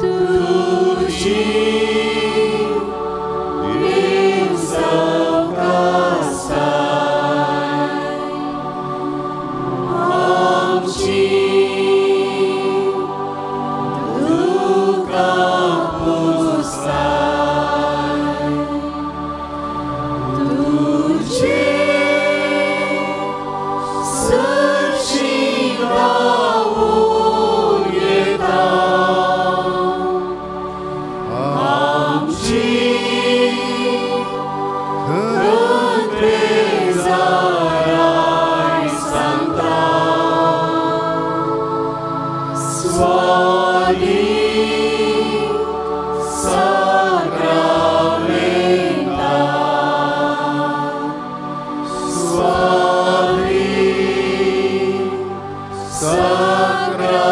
तुजी आमची दुकां पुसताय तुजे सरशी गावून येता आमची खंत सांगता स्वादी साक्रामेंता स्वादी साक्रामेंता.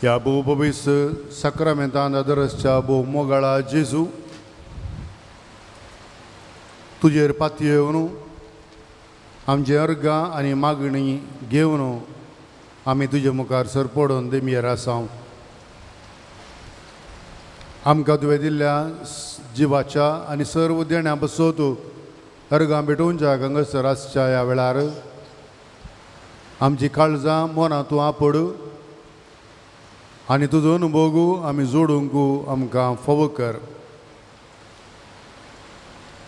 ह्या भोव साक्रामेंतान आदरसच्या भोव मोगाळा जेजू तुजेर पातयेवन आमचे अर्गां आनी मागणी घेवन आमी तुजे मुखार सरपडून देमयेर आसा. आमकां तुवें दिल्ल्या जिवाच्या आनी सर्व देण्या बसोत अर्गां भेटोवच्या हांगासर आसच्या ह्या वेळार आमची काळजां मनां तूं आपड आनी तुजो अनुभोग आमी जोडूंक आमकां फावो कर.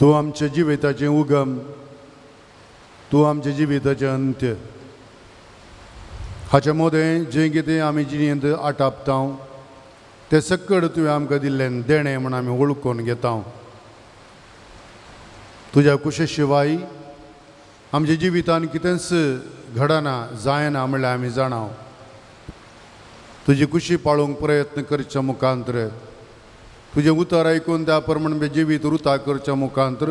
तूं आमच्या जिविताचें उगम, तूं आमच्या जिविताचें अंत्य. हाच्या मदें जें कितें आमी जिणेंत आटापता तें सक्कड तुवें आमकां दिल्लें देणें म्हूण आमी वळखून घेता. तुज्या कुशे शिवाय आमच्या जिवितान कितेंच घडना जायना म्हणल्यार आमी जाणा. तुजी कुशी पाळूंक प्रयत्न करच्या मुखांतर, तुजें उतर आयकून त्या प्रमाण जिवीत रुता करच्या मुखांतर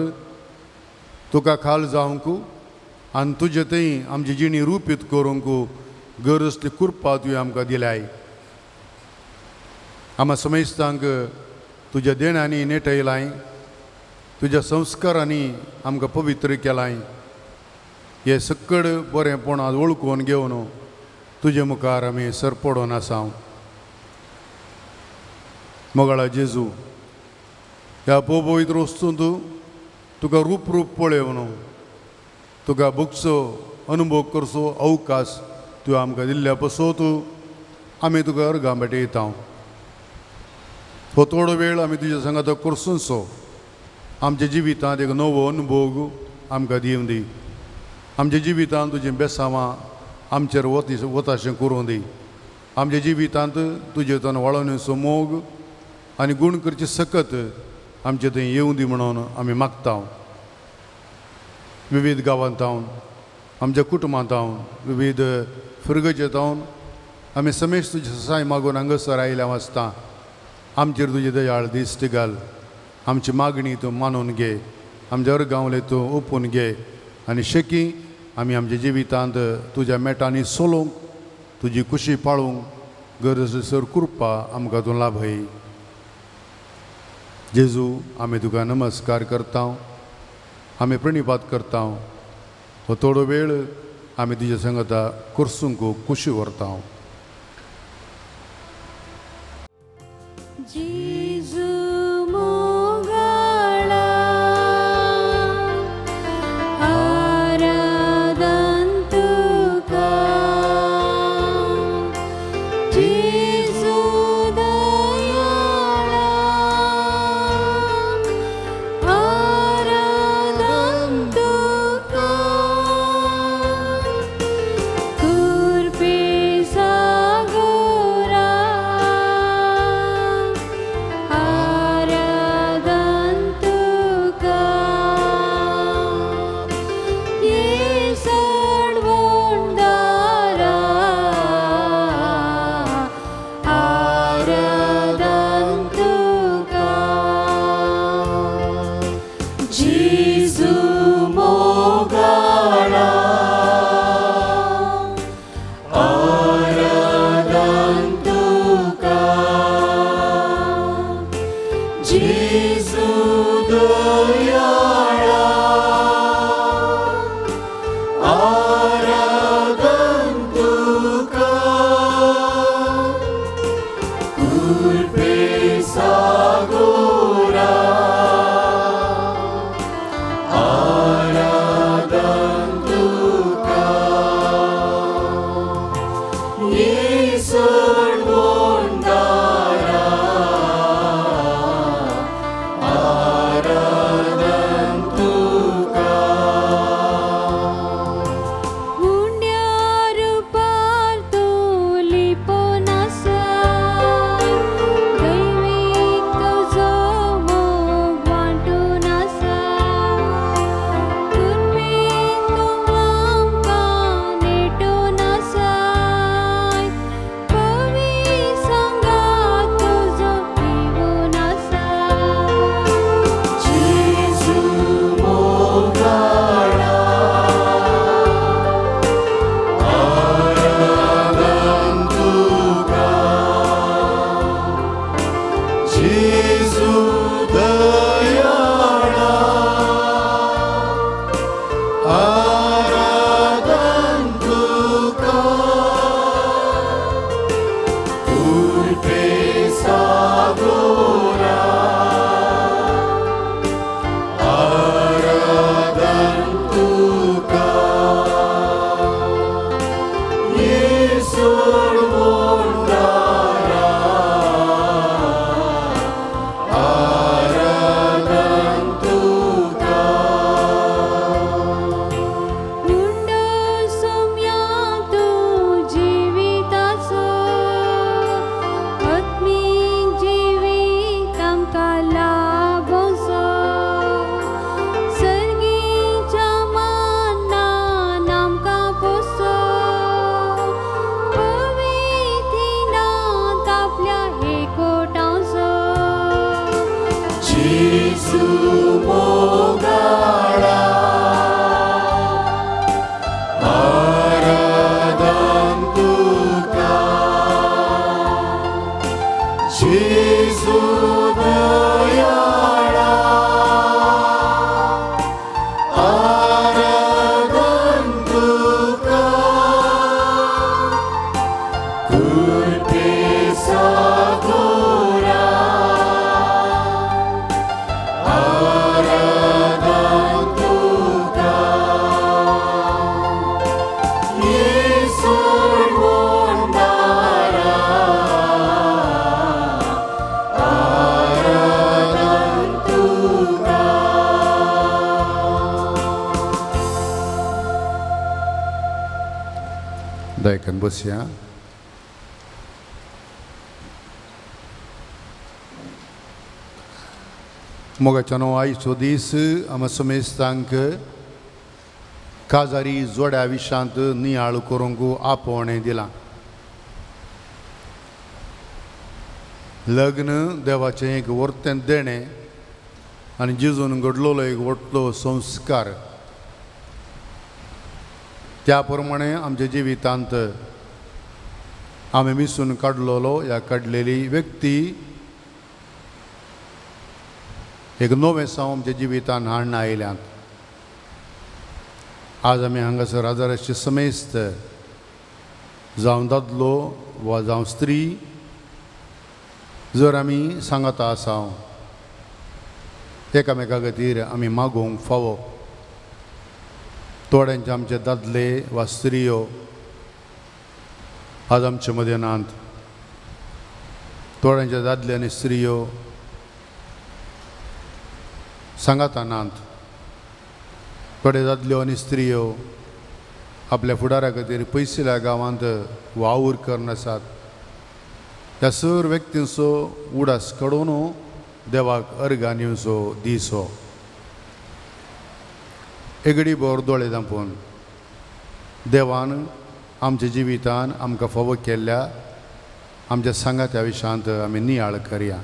तुका खाल जावंक आनी तुजे थंय आमची जिणी रुपीत करूंक गरज ती कृपा तुवें आमकां दिल्याय. आमा समेस्तांक तुज्या देण्यांनी नेटयलाय, तुज्या संस्कारांनी आमकां पवित्र केलाय. हे सक्कड बरेंपण आज वळखून घेवन तुजे मुखार आमी सरपडून आसा. मोगाळा जेजू, ह्या पवित्र वस्तूंत तुका रूप रूप पळोवन तुका भोगचो अनुभव करचो अवकाश तुवें आमकां दिल्ल्या पसोत आमी तुका अर्गां भेटयता. हो थोडो वेळ आमी तुज्या सांगाता करसूनसो आमच्या जिवितांत एक नवो अनुभव आमकां दिवन दी. आमच्या जिवितांत तुजीं बेसांवां आमचेर वताशें करूं दी. आमच्या जिवितांत तुजे तन वाळोवणेचो मोग आनी गूण करची सकत आमचे थंय येवं दी म्हणून आमी मागता. विविध गांवांत हांव, आमच्या कुटुंबांत हांव, विविध फिरगजेंत हांव आमी समेज तुजी ससाय मागून हांगासर आयल्या आसता. आमचेर तुजी दयाळ दिश्ट घाल, आमची मागणी तूं मानून घे, आमच्या अर्गांवले तूं ओपून घे आनी शेकी आमी आमच्या जिवितांत तुज्या मेटांनी सोलोवंक तुजी कुशी पाळूंक गरज सर कृपा आमकां तूं लाभय. जेजू, आमी तुका नमस्कार करता, आमी प्रणिपात करता. हो थोडो वेळ आमी तुज्या सांगता करसूंक कुशी व्हरता. जेजू मोगाळा आराधन तुका, जेजू दयाळा आराधन तुका, कुर्पे सागोरा आराधन तुका कृपे सागोरा आराधन तुका येसोड बोंडारा आराधन तुका उंड्यार पार तूं लिपोन आसा दैवीक तुजो मोग वांटून आसा कृपेन तूं आमकां नेटून आसाय पवी सांगात तुजो दिवून आसा जेजू मोगाळा आराधन तुका जेजू दयाळा आराधन तुका कृपे सागोरा आराधन तुका येसोड बोंडारा आराधन तुका उंडो सोम्या तूं जिविताचो आत्मीक जिवीत आमकां लाभोसो सर्गीच्या मानान आमकां पोसो पवित्रिणांत आपल्या एकवटावचो जेजू मोगाळा आराधन तुका जेजू दयाळा आराधन तुका कृपे सागोरा आराधन तुका येसोड बोंडारा आराधन तुका. दयाकन बसया. मोगाच्या न्हू आयचो दीस आमा समेस्तांक काजारी जोड्या विशांत नियाळ करूंक आपोवणें दिलां. लग्न देवाचें एक वर्तें देणें आनी जेजून घडलेलो एक व्हडलो संस्कार. त्या प्रमाणे आमच्या जिवितांत आमी मिसून काडलेलो ह्या काडलेली व्यक्ती एक नवें साव आमच्या जिवितान हाडून आयल्यात. आज आमी हांगासर आजाराचे समेस्त जावं दादलो वा जावं स्त्री जर आमी सांगाता आसा एकामेका खातीर आमी मागोवंक फावो. थोड्यांचे आमचे दादले वा स्त्रियो आज आमचे मदें नात, थोड्यांचे दादले आनी स्त्रियो सांगाता नात. थोडे दादल्यो आनी स्त्रियो आपल्या फुडारा खातीर पयसिल्या गांवांत वावर करून आसात. ह्या सर व्यक्तींचो उडास काडून देवाक अर्गां दिवचो दीस हो. एगडी भर दोळे धांपून देवान आमच्या जिवितान आमकां फावो केल्ल्या आमच्या सांगात्या विशांत आमी नियाळ करया.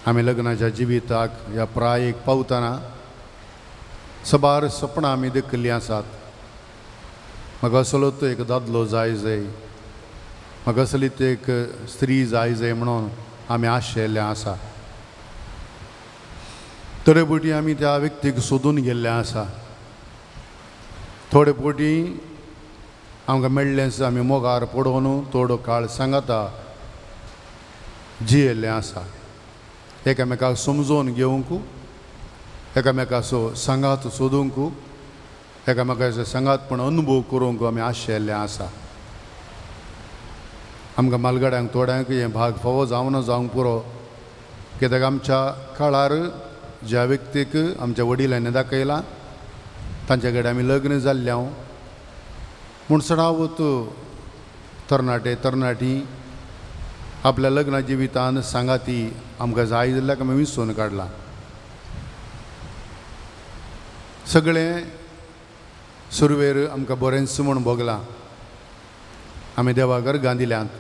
आमी लग्नाच्या जिविताक ह्या प्रायेक पावतना सबार सपनां आमी देखिल्लीं आसात. म्हाका असलो तो एक दादलो जाय जाय, म्हाका असली तो एक स्त्री जाय जाय म्हणून आमी आशेल्लें आसा. थोडे फावटी आमी त्या व्यक्तीक सोदून गेल्ले आसा, थोडे फावटी आमकां मेळ्ळेंच आमी मोगार पडोवन थोडो काळ सांगाता जियेल्लें आसा। एकामेकाक समजोवन घेवंक, एकामेकाचो सांगात सोदूंक, एकामेकाचो सांगातपण अनुभव करूंक आमी आशेल्लें आसा। आमकां मालगाड्यांक थोड्यांक हें भाग फावो जावना जावंक पुरो, कित्याक आमच्या काळार ज्या व्यक्तीक आमच्या वडिलांनी दाखयलां तांच्या कडेन आमी लग्न जाल्ले हांव म्हूण चडावत तरणाटे तरणाटी आपल्या लग्न जिवितान सांगाती आमकां जाय जाल्यार आमी विसरून काडलां। सगळें सुरवेर आमकां बरेंच म्हूण भोगलां। आमी देवाघर गांदिल्यांत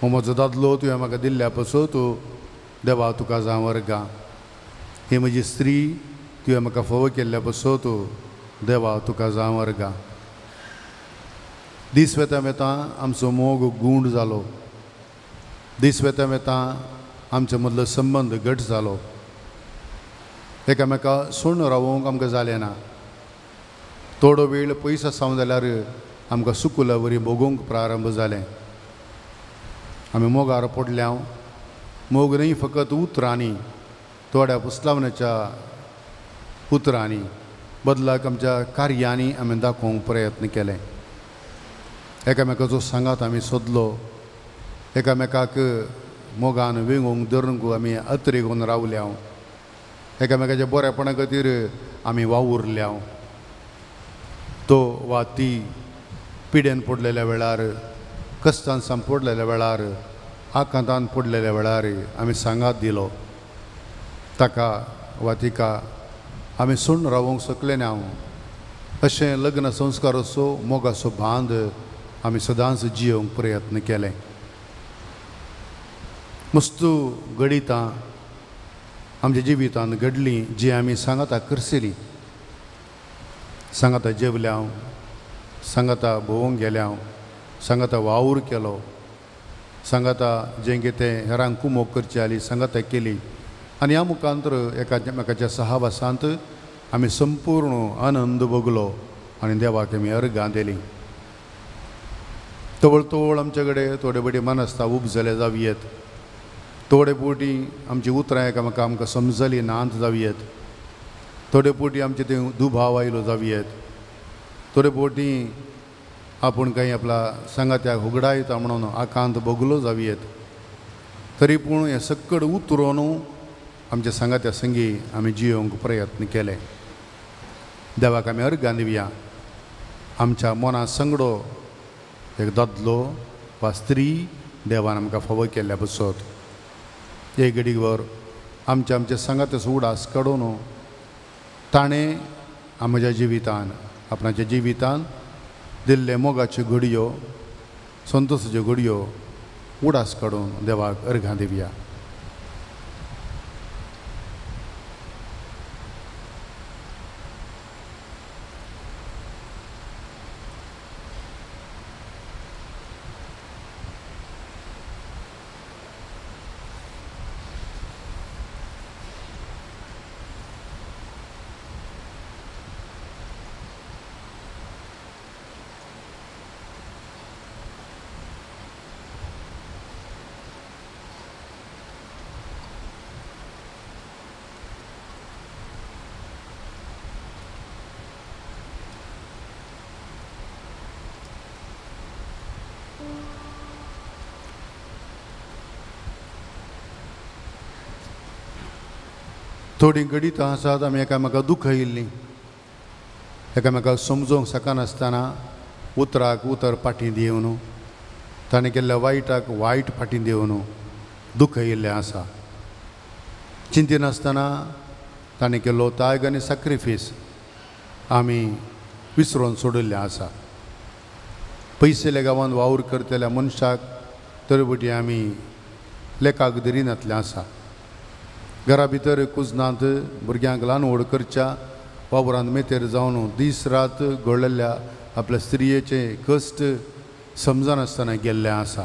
हो म्हजो दादलो तुवें म्हाका दिल्ल्या पसो तूं देवा तुका जावं वर्गां, ही म्हजी स्त्री तुवें म्हाका फावो केल्ल्या पसो तूं देवा तुका जावं वर्गां। दीस वेता वेता आमचो मोग गूंड जालो, दीस वेता वेता आमचे मदलो संबंद घट जालो। एकामेका सोडून रावोंक आमकां जालें ना। थोडो वेळ पयस आसा जाल्यार आमकां सुकुला वरी भोगोवंक प्रारंभ जालें। आमी मोगार पडल्या, मोग न्ही फकत उतरांनी, थोड्या पुसलावण्याच्या उतरांनी बदलाक आमच्या कार्यांनी आमी दाखोवंक प्रयत्न केले। एकामेकाचो सांगात आमी सोदलो, एकामेकाक मोगान वेंगोवंक धरूंक आमी अत्रेगून रावल्या, एकामेकाच्या बरेपणा खातीर आमी वावुरल्या। तो वा ती पिडेन पडलेल्या वेळार, कश्टान सांपडलेल्या वेळार, आकांतान पडलेल्या वेळार आमी सांगात दिलो। ताका वा तिका आमी सोडून रावोंक शकले ना। अशें लग्न संस्काराचो मोगाचो बांद आमी सदांच जियोवंक प्रयत्न केले। मस्तू घडितां आमच्या जिवितांत घडलीं जी आमी सांगाता करसली, सांगाता जेवल्या, सांगाता भोंवंक गेल्या, सांगाता वावर केलो, सांगाता जें कितें हेरांक कुमोक करची आली सांगाता केली आनी ह्या मुखांतर एकामेकाच्या सहावासांत आमी संपूर्ण आनंद भोगलो आनी देवाक आमी अर्गां दिली। तवळ तवळ आमचे कडेन थोडे बडी मनस्ताप उपजले जावयेत, थोडे फावटी आमची उतरां एकामेका आमकां समजली नात जावयेत, थोडे फावटी आमचे ते दुभाव आयलो जावयेत, थोडे फावटी आपूण कांय आपल्या सांगात्याक होगडायता म्हणून आकांत भोगलो जावयेत, तरी पूण हें सक्कड उतरोन आमच्या सांगात्या संगी आमी जियोवंक प्रयत्न केले। देवाक आमी अर्गां दिवया। आमच्या मना संगडो एक दादलो वा स्त्री देवान आमकां फावो केल्ल्या पसत एक घडीभर आमच्या आमच्या सांगात्याचो उडास काडून ताणें आमच्या जिवितान आपणाच्या जिवितान दिल्ले मोगाच्यो घडयो, संतोसाच्यो घडयो उडास काडून देवाक अर्गां दिवया। थोडी घडितां आसात आमी एकामेका दुखयिल्लीं, एकामेकाक समजोवंक शकनासतना उतराक उतर फाटीं दिवन ताणें केल्ल्या वायटाक वायट फाटीं दिवन दुखयिल्लें आसा। चिंतिनासतना ताणें केल्लो त्याग आनी सॅक्रिफीस आमी विसरून सोडिल्लें आसा। पयसुल्ल्या गांवांत वावर करतल्या मनशाक तरी आमी लेखाक धरिनातलें आसा। घरा भितर कुजनांत भुरग्यांक ल्हान व्हड करच्या वावरांत मेतेर जावन दीस रात घडलेल्या आपल्या स्त्रियेचे कश्ट समजनासतना गेल्लें आसा।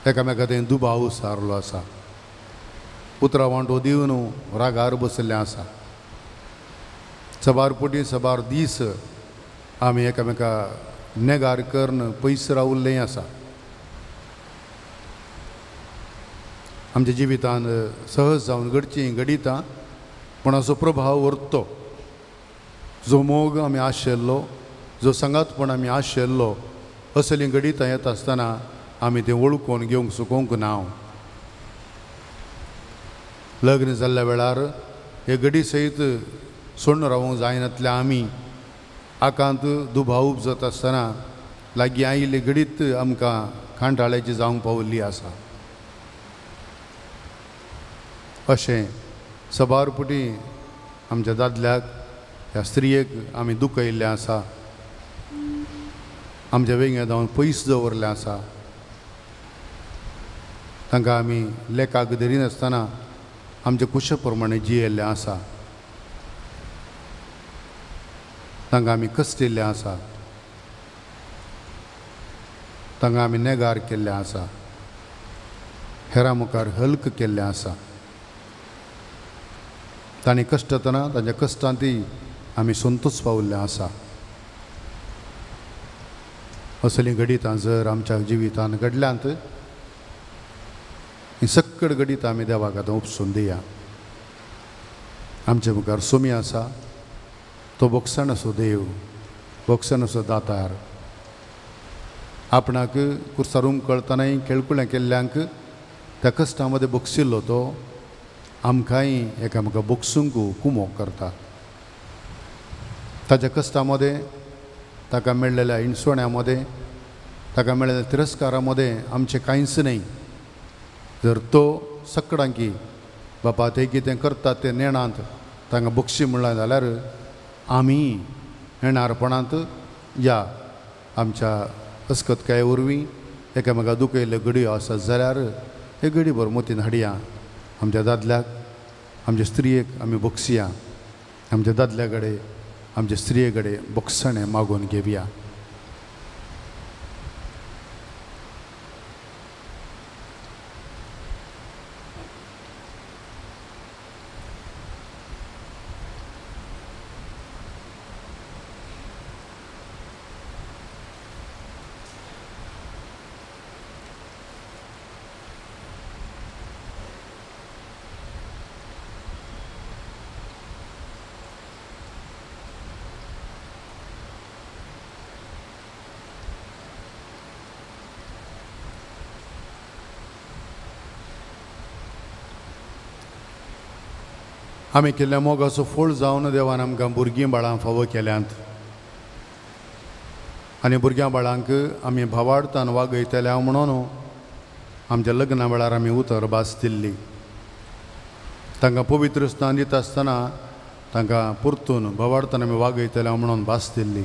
एकामेका थंय दुबाव सारलो आसा। उतरां वांटो दिवन रागार बशिल्लें आसा। सबार पटी सबार दीस आमी एकामेका नेगार करून पयस रावल्लें आसा। आमच्या जिवितांत सहज जावन घडचीं घडितां पूण असो प्रभाव उरतो। जो मोग आमी आशिल्लो, जो सांगातपण आमी आशिल्लो, असलीं घडितां येता आसतना आमी तें वळखून घेवंक चुकोवंक ना। लग्न जाल्ल्या वेळार हे घडी सयत सोडून रावूंक जायनातल्या आमी आकांत दुबाव उपजत आसतना लागीं आयिल्ली घडीत आमकां कांटाळ्याची जावंक पाविल्ली आसा। अशें सबार पटी आमच्या दादल्याक ह्या स्त्रियेक आमी दुखयल्लें आसा, आमच्या वेंगे जावन पयस दवरलें आसा। तांकां आमी लेखाक धरिनासतना आमच्या कुशे प्रमाणे जियेल्लें आसा, तांकां आमी कश्टिल्लें आसा, तांकां आमी नेगार केल्लें आसा, हेरां मुखार हल्क केल्लें आसा। तांणी कश्टतना तांच्या कश्टांतय आमी संतोष पाविल्लें आसा। असलीं घडितां जर आमच्या जिवितांत घडल्यांत, ही सक्कड घडितां आमी देवाक आतां उपसून दिया। आमचे मुखार सोमी आसा, तो बोगसणाचो देव, बोगसणाचो दातार। आपणाक कुर्सार उमकळतनाय खेळकुळें केल्ल्यांक त्या कश्टां मदें बोगशिल्लो तो आमकांय एकामेका बोगसूंक कुमोक करता। ताच्या कश्टां मदें, ताका मेळ्ळेल्या हिणसोण्या मदें, ताका मेळ्ळेल्या तिरस्कारा मदें आमचें कांयच न्हय। जर तो सकडांकी बापा ते कितें करतात ते नेणांत तांकां बक्षी म्हणलां जाल्यार आमी नेणारपणांत या आमच्या अस्कतकाये वरवीं एकामेका दुखयल्ल्यो घडयो आसत जाल्यार हे घडी भर मोतीन हाडया। आमच्या दादल्याक, आमच्या स्त्रियेक आमी बक्षिया, आमच्या दादल्या कडेन, आमच्या स्त्रिये कडेन बक्षणें मागून घेवया। आमी केल्ल्या मोगाचो फोळ जावन देवान आमकां भुरगीं बाळां फावो केल्यांत आनी भुरग्यां बाळांक आमी भावार्थान वागयतले म्हणून आमच्या लग्ना वेळार आमी उतर भास दिल्ली। तांकां पवित्र स्थान दिता आसतना तांकां परतून भावार्थान आमी वागयतले म्हणून भास दिल्ली।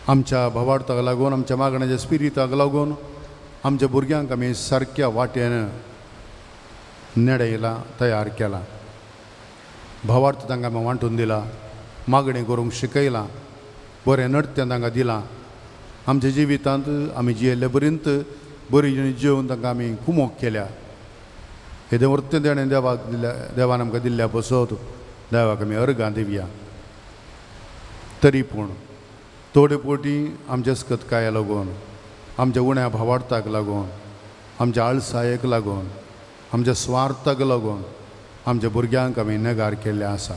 आमच्या भावार्थाक लागून, आमच्या मागण्याच्या स्पिरिताक लागून आमच्या भुरग्यांक आमी सारक्या वाटेन नेडयला, तयार केला। भावार्थ तांकां आमी वांटून दिला, मागणें करूंक शिकयलां, बरें नृत्य तांकां दिलां। आमच्या जिवितांत आमी जियेल्ले पर्यंत बरी जिणी जेवन तांकां आमी कुमोक केल्या। हें नृत्य देणें देवाक दिल्या, देवान आमकां दिल्ल्या पसत देवाक आमी अर्गां दिवया। तरी पूण थोडे पोटी आमच्या अस्कतकाये लागून, आमच्या उण्या भावार्थाक लागून, आमच्या आळसायेक लागून, आमच्या स्वार्थाक लागून आमच्या भुरग्यांक आमी नेगार केल्लें आसा।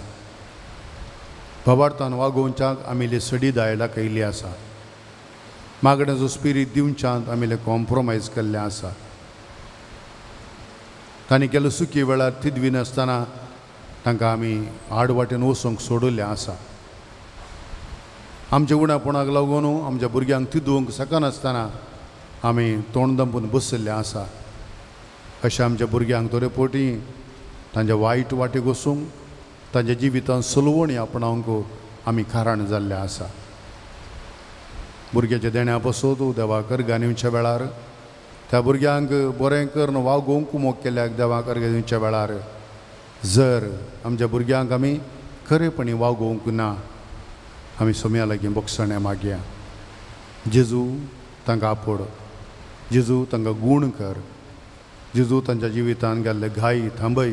भावार्थान वागोवच्याक आमी सडी दायला केल्ली आसा। मागण्याचो स्पिरीत दिवच्यांत आमी कॉम्प्रोमायज केल्लें आसा। तांणी केल्लो सुकी वेळार तिदवी नासतना तांकां आमी आड वाटेन वचूंक सोडिल्लें आसा। आमच्या उणापणाक लागून आमच्या भुरग्यांक तिदवंक शकनासतना आमी तोंड दंपून बशिल्लें आसा। अशें आमच्या भुरग्यांक थोडे पोटी तांच्या वायट वाटेक वचूंक, तांच्या जिवितांत सलवणी आपणावंक आमी कारण जाल्लें आसा। भुरग्याच्या देण्या पसत देवाक अर्गां दिवच्या वेळार, त्या भुरग्यांक बरें करून वागोवंक कुमोक केल्याक देवाक अर्गां दिवच्या वेळार जर आमच्या भुरग्यांक आमी खरेपणी वागोवंक ना, आमी सोम्या लागीं बक्षणें मागया। जेजू तांकां आपोड, जेजू तांकां गूण कर, जेजू तांच्या जिवितान गेल्ले घाई थांबय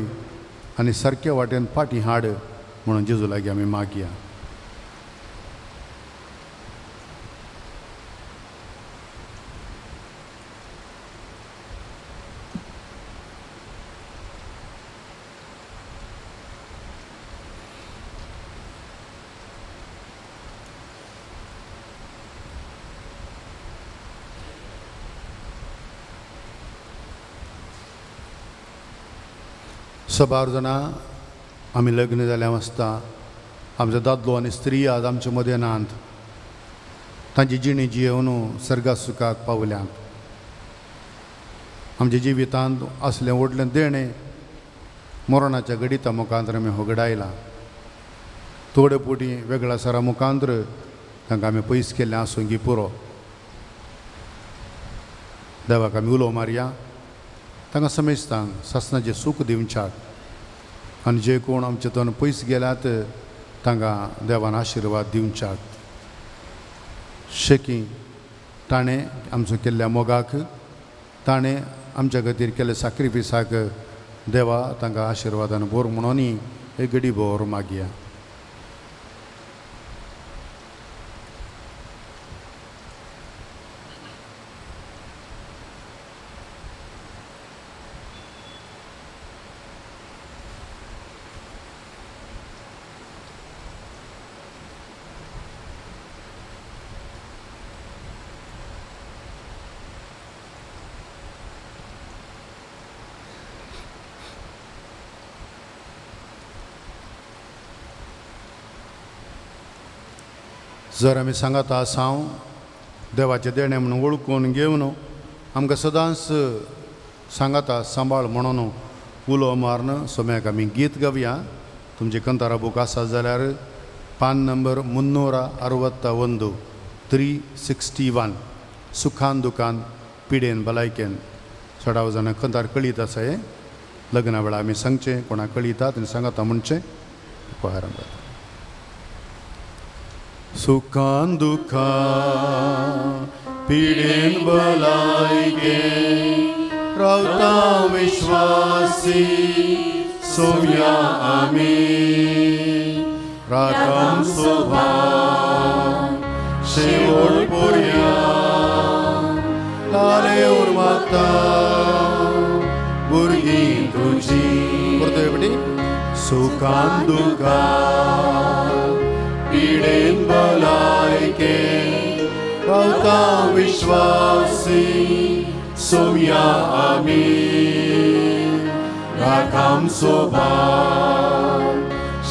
आनी सारक्या वाटेन फाटीं हाड म्हणून जेजू लागीं आमी मागया. सबार जाणां आमी लग्न जाल्या आसता आमचो दादलो आनी स्त्री आज आमचे मदें नात, तांची जिणी जियेवन सर्गा सुखाक पावल्यांत. आमच्या जिवितांत असलें व्हडलें देणें मरणाच्या घडिता मुखांतर आमी होगडायलां. थोडे पोटी वेगळ्या सरा मुखांतर तांकां आमी पयस केल्लें आसूंक पुरो. देवाक आमी उलो मारया, तांकां समेस्तांक सासणाचें सूख दिवच्याक आनी जे कोण आमचे तोंड पयस गेल्यात तांकां देवान आशिर्वाद दिवच्याक. शेकी ताणें आमचो केल्ल्या मोगाक, ताणें आमच्या खातीर केल्ल्या साक्रिफिसाक देवा तांकां आशिर्वादान भर म्हणून एक घडी भर मागया. जर आमी सांगात आसा हांव देवाचें देणें म्हणून वळखून घेवन आमकां सदांच सांगाता सांबाळ म्हणून उलो मारून सोम्याक आमी गीत गावया. तुमचे कंतारा बूक आसा जाल्यार पान नंबर 361 361 सुखान दुकान पिडेन भलायकेन. चडाव जाणां कंतार कळीत आसा हें लग्ना वेळार आमी सांगचें, कोणाक कळीता तेणें सांगाता म्हणचें. आरंभ. सुखान दुखान पिडेन भलायकेन रावता विश्वासी सोम्या आमी राखाम सोभान शेवट पर्यंत लाले उर्माता भुरगीं तुजी. परतूय सुखान दुखान पिडेन भलायकेन रावता विश्वासी सोम्या आमी राखाम सोभान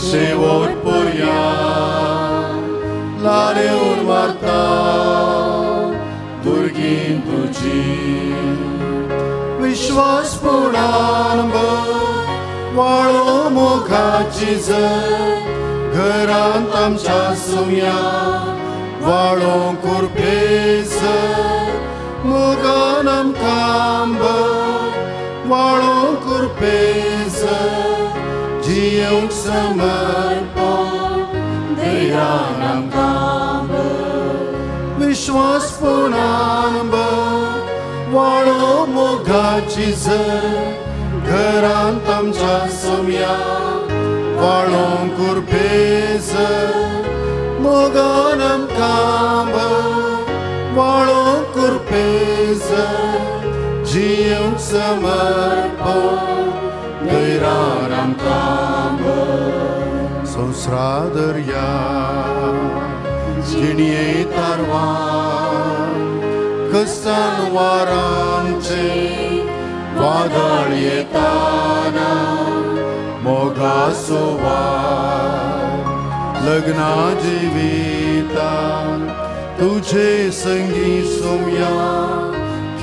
शेवट पर्यंत लारे उर्माता भुरगीं तुजी. विश्वास पुणान वाळो मोगाची जर घरांत आमच्या सुम्या वाळो कुरपेस मोगान आमकां वाळो कुरपेस जियेवंक समर्पण धैर्यान आमकां विश्वास पुणान वाळो मोगाची जर घरांत आमच्या सुम्या वाळो कुरपेस मोगान आमकां वाळो कुरपेस जियेवंक समर्पण धैर्यान आमकां. संवसार दर्या जिणये तारवान कसान वारांचे वादळ येताना मोगा सोवार लग्ना जिवितान तुझे संगी सोम्या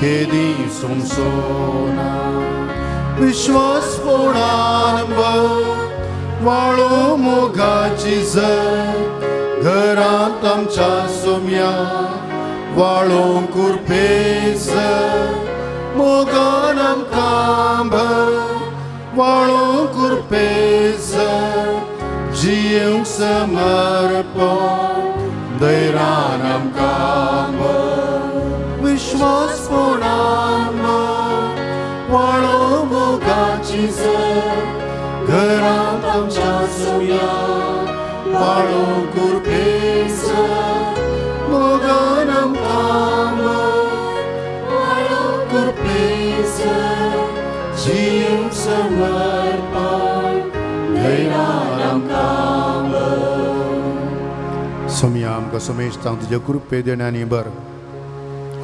खेदी सोमसोना. विश्वास पुणान वाळो मोगाची जर घरांत आमच्या सोम्या वाळो कुरपेस मोगान आमकां वाळो कुरपेस जियेवंक समर्पण धैर्यान आमकां विश्वास पुणान वाळो उपरांत आमच्या सुम्या वाळो कुरपेसर मोगान आमकां वाळो कुरपेसर जीव समर्पण धैर्यान आमकां. सोमया आमकां सोमेश्तांक तुज्या कृपे देण्यानी बर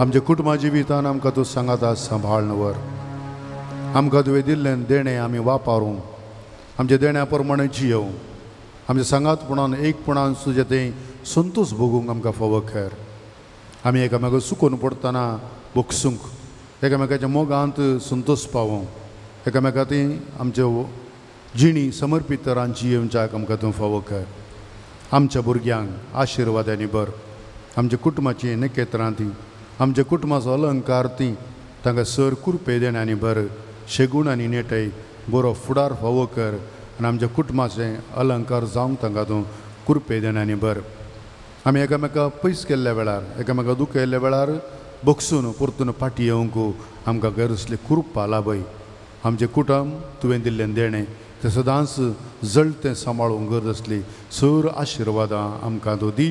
आमच्या कुटुंबा जिवितान आमकां तूं सांगाता सांबाळ वर. आमकां तुवें दिल्लें देणें आमी वापरूंक आमच्या देण्या प्रमाणे जियोवं आमच्या सांगातपणान एकपणान तुजें तें संतोश भोगूंक आमकां फावो खेर. आमी एकामेका सुकून पडटना भोगसूंक एकामेकाच्या मोगांत संतोश पावोवंक एकामेका ती आमच्या जिणी समर्पीत तरान जियोवच्याक आमकां तूं फावो खेर. आमच्या भुरग्यांक आशिर्वादांनी बर आमच्या कुटुंबाची नखेत्रां ती आमच्या कुटुंबाचो अलंकार ती तांकां सर कुरपे देण्यानी बर शेगूण आनी नेटय बरो फुडार फावो कर आनी आमच्या कुटुंबाचें अलंकार जावंक तांकां तूं कुरपे देण्यानी बर. आमी एकामेका पयस केल्ल्या वेळार एकामेका दुखयल्ल्या वेळार बगसून परतून फाटी येवंक आमकां गरजली कुरपा लाभय. आमचें कुटुंब तुवें दिल्लें देणें तें सदांच जळतें सांबाळूंक गरज आसली सर आशिर्वादां आमकां तूं दी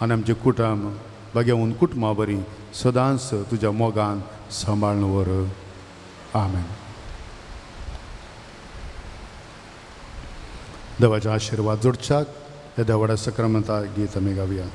आनी आमचें कुटुंब बागेवन कुटुंबा बरी सदांच तुज्या मोगान सांबाळून व्हर. आमेन. देवाचे आशिर्वाद जोडच्याक ह्या देवाड्या सक्रमता गीत आमी गावया.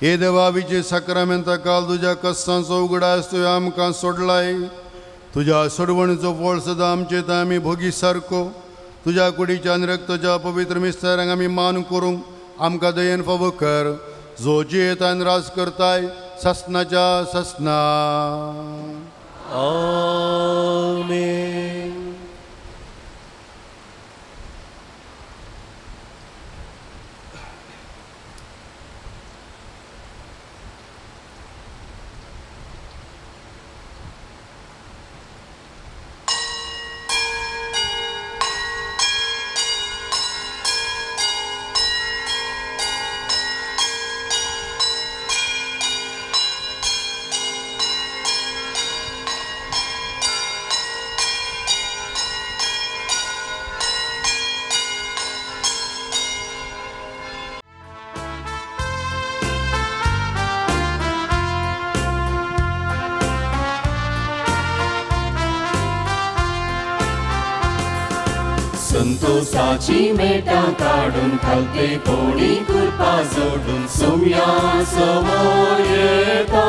हे देवा विजय साक्रामेंता काल तुज्या कस्तांचो उगडास तुवें आमकां सोडलाय. तुज्या सोडवणीचो फळ सदां आमचे थंय आमी भोगी सारको तुज्या कुडीच्या आनी रक्ताच्या पवित्र मिस्तारांक आमी मान करूंक आमकां दयेन फावो कर जो जियेत आनी राज करताय सासनाच्या सासना. आमेन. संतोषाची मेटां काडून खालते पोणी कृपा जोडून सोम्या समोर येता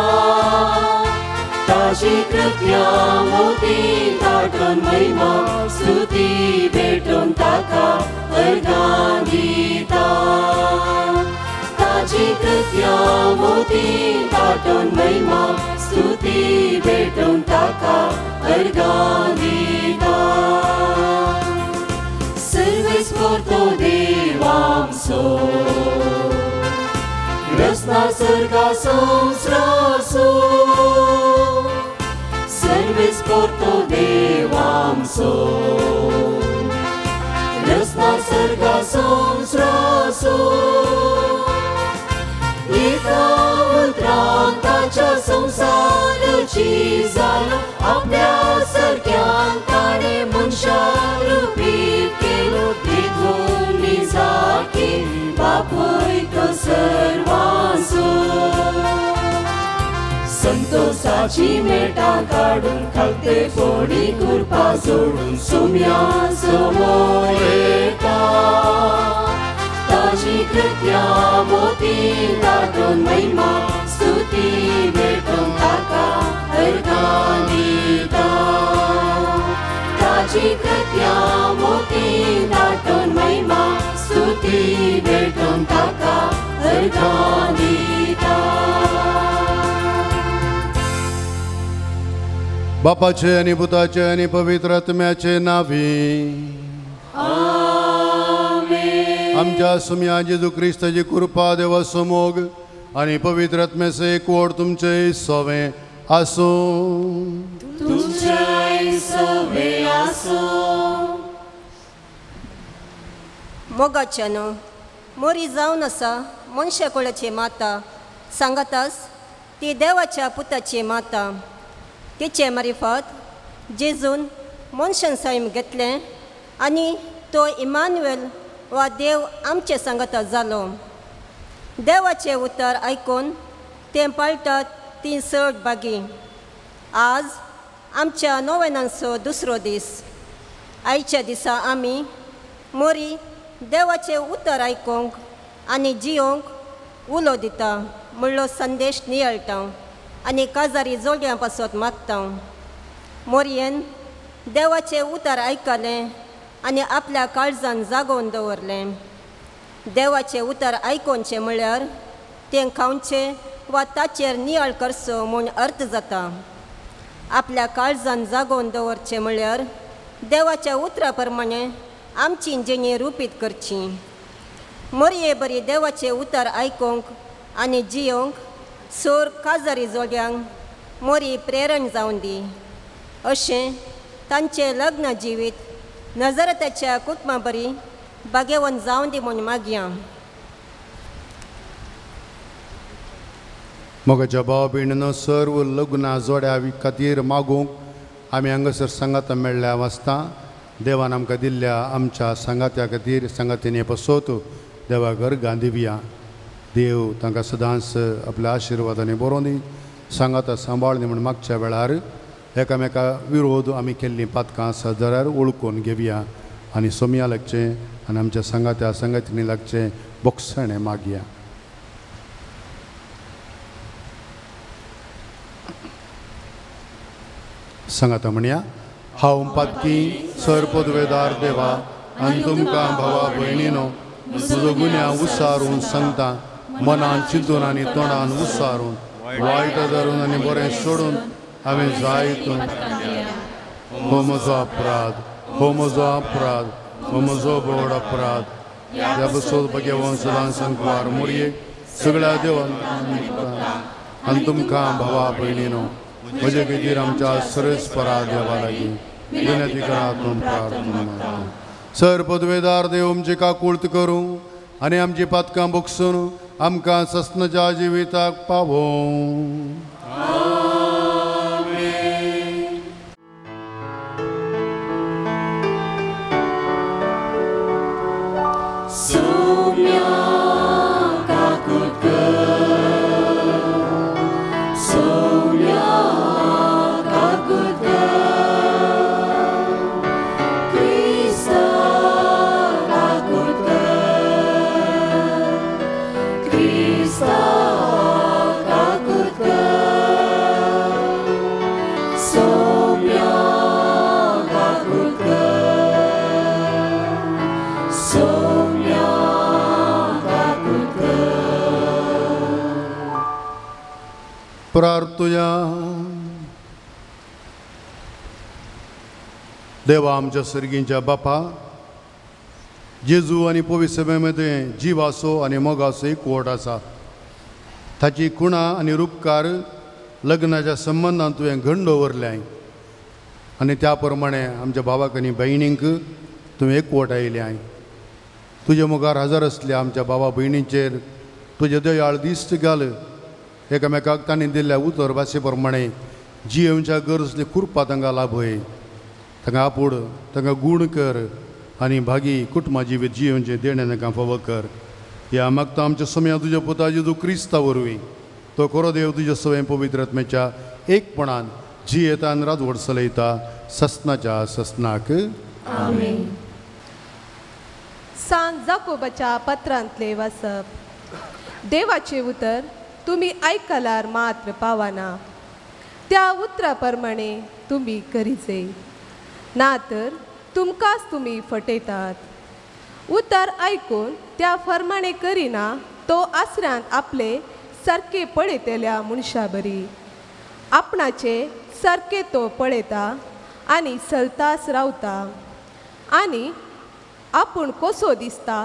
ताजी कृत्या मोती ताटून महिमा स्तुती भेटून ताका अर्घां दिता. ताजी कृत्या मोती ताटून महिमा स्तुती भेटून ताका अर्गां दिता. सर्वेस्पोर्तो देवामसो रसना सर्गा संस्रासो सर्वेस्पोर्तो देवामसो रसना सर्गा संस्रासो. एका उतरान ताच्या संवसाराची जालो आपल्या सारक्यान ताणें मनशा रुपीत केलो देखून निजाकी बापूय तो सर्वांचो. संतोषाची मेटां काडून खालते फोडी कुरपा जोडून सोम्या समोर येता. ताजी कृत्या मोती ताटून महिमा स्तुती भेटून ताका अर्गां दिता. ताजी कृत्या मोती ताटून महिमा स्तुती भेटून ताका अर्गां दिता. बापाचे आनी पुताचे आनी पवित्र आत्म्याचे नावी आमेन. आमच्या सुम्या जेजू क्रिस्ताची कृपा देवाचो मोग आनी पवित्र आत्म्याचो एकवट तुमचे सवें आसूं. तुमचें सवें आसूं. मोगाच्यानो मोरी जावन आसा मनशा कुळाची माता सांगातास ती देवाच्या पुताची माता. तिचे मारिफात जेजून मनशान सैम घेतलें आनी तो इमानुएल वा देव आमचे सांगाता जालो. देवाचें उतर आयकून तें पाळटात ती चड बागी. आज आमच्या नोवेनांचो दुसरो दीस. आयच्या दिसा आमी मोरी देवाचें उतर आयकूंक आनी जियोंक उलो दिता म्हणलो संदेश नियाळटा आनी काजारी जोड्यां पासत मागता. मोरयेन देवाचें उतर आयकलें आनी आपल्या काळजान जागोवन दवरलें. देवाचें उतर आयकोवचें म्हळ्यार तें खावचें वा ताचेर नियाळ करचो म्हूण अर्थ जाता. आपल्या काळजान जागोवन दवरचें म्हळ्यार देवाच्या उतरा प्रमाणें आमची जिणी रुपीत करची. मोरये बरी देवाचें उतर आयकूंक आनी जियोंक सोर काजारी जोड्यांक मोरी प्रेरण जावन दी. अशें तांचें लग्न जिवीत नजरताच्या कुटुंबा बरी बागेवन जावन दी म्हूण मागया. मोगाच्या भाव भयणीनो सर्व लग्ना जोड्या खातीर मागूंक आमी हांगासर सांगाता मेळ्ळ्या वाचता. देवान आमकां दिल्ल्या आमच्या सांगात्या खातीर सांगातीने पसोत देवा घर गांधिवया. देव तांकां सदांच आपल्या आशिर्वादांनी बरोवन दी सांगाता सांबाळनी म्हूण मागच्या वेळार एकामेका विरोध आमी केल्लीं पातकां आसा जाल्यार वळखून घेवया आनी सोमया लागचें आनी आमच्या सांगात्या सांगातिनी लागचें बोगसणें मागया. सांगाता म्हणया. हांव पातकी सर पदवेदार देवा आनी तुमकां भावा भयणीनो म्हजो गुन्यांव उसारून सांगता. मनान चिंतून आनी तोंडान उसारून वायट धरून आनी बरें सोडून हांवें जायत हो म्हजो अपराध, हो म्हजो अपराध, हो म्हजो व्हड अपराध. ह्या बसोत भगेवन सदां संकवार मोरये सगळ्या देवान आनी तुमकां भावा भयणीनो म्हजे खातीर आमच्या सर्वेस्परा देवा लागीं विनंती करात प्रार्थना मागता. सर पदवेदार देव आमची काकूळत करूं आनी आमची पातकां भोगसून आमकां सस्नच्या जिविताक पावोवं. Krista, kakut kar. प्रार्थुया. देवा आमच्या सर्गींच्या बापा, जेजू आनी पवित्र सभे जिवाचो आनी मोगाचो एकवट आसा. ताची खुणा आनी रुपकार लग्नाच्या संबंदान तुवें घण दवरल्याय आनी त्या प्रमाणे आमच्या भावाक आनी भयणींक तुवें एकवट आयल्याय. तुजे मुखार हजर आसल्या आमच्या भावा भयणींचेर तुजे दयाळ दिश्ट घाल. एकामेकाक तांणी दिल्ल्या उतर भाशे प्रमाणे जियेवच्या गरजली कृपा तांकां लाभय. तांकां आपूड, तांकां गूण कर आनी भागी कुटुंबा जिवीत जियेवचें देणें तांकां फावो कर. ह्या मागता आमच्या समया तुज्या पुता जेजू क्रिस्ता वरवीं. तो खरो देव तुज्या सवय पवित्र आत्म्याच्या एकपणान जियेता आनी राजवट चलयता ससनाच्या ससनाक. आमेन. सांत जाकोबाच्या पत्रांतले वाचप. देवाचे उतर तुमी आयकल्यार मात्र पावना, त्या उतरा प्रमाणे तुमी करीचे, ना तर तुमकांच तुमी फटयतात. उतर आयकून त्या फरमाणे करिना तो आसऱ्यांत आपले सारके पळयतल्या मनशा बरी आपणाचे सारके तो पळयता आनी सलतास रावता आनी आपूण कसो दिसता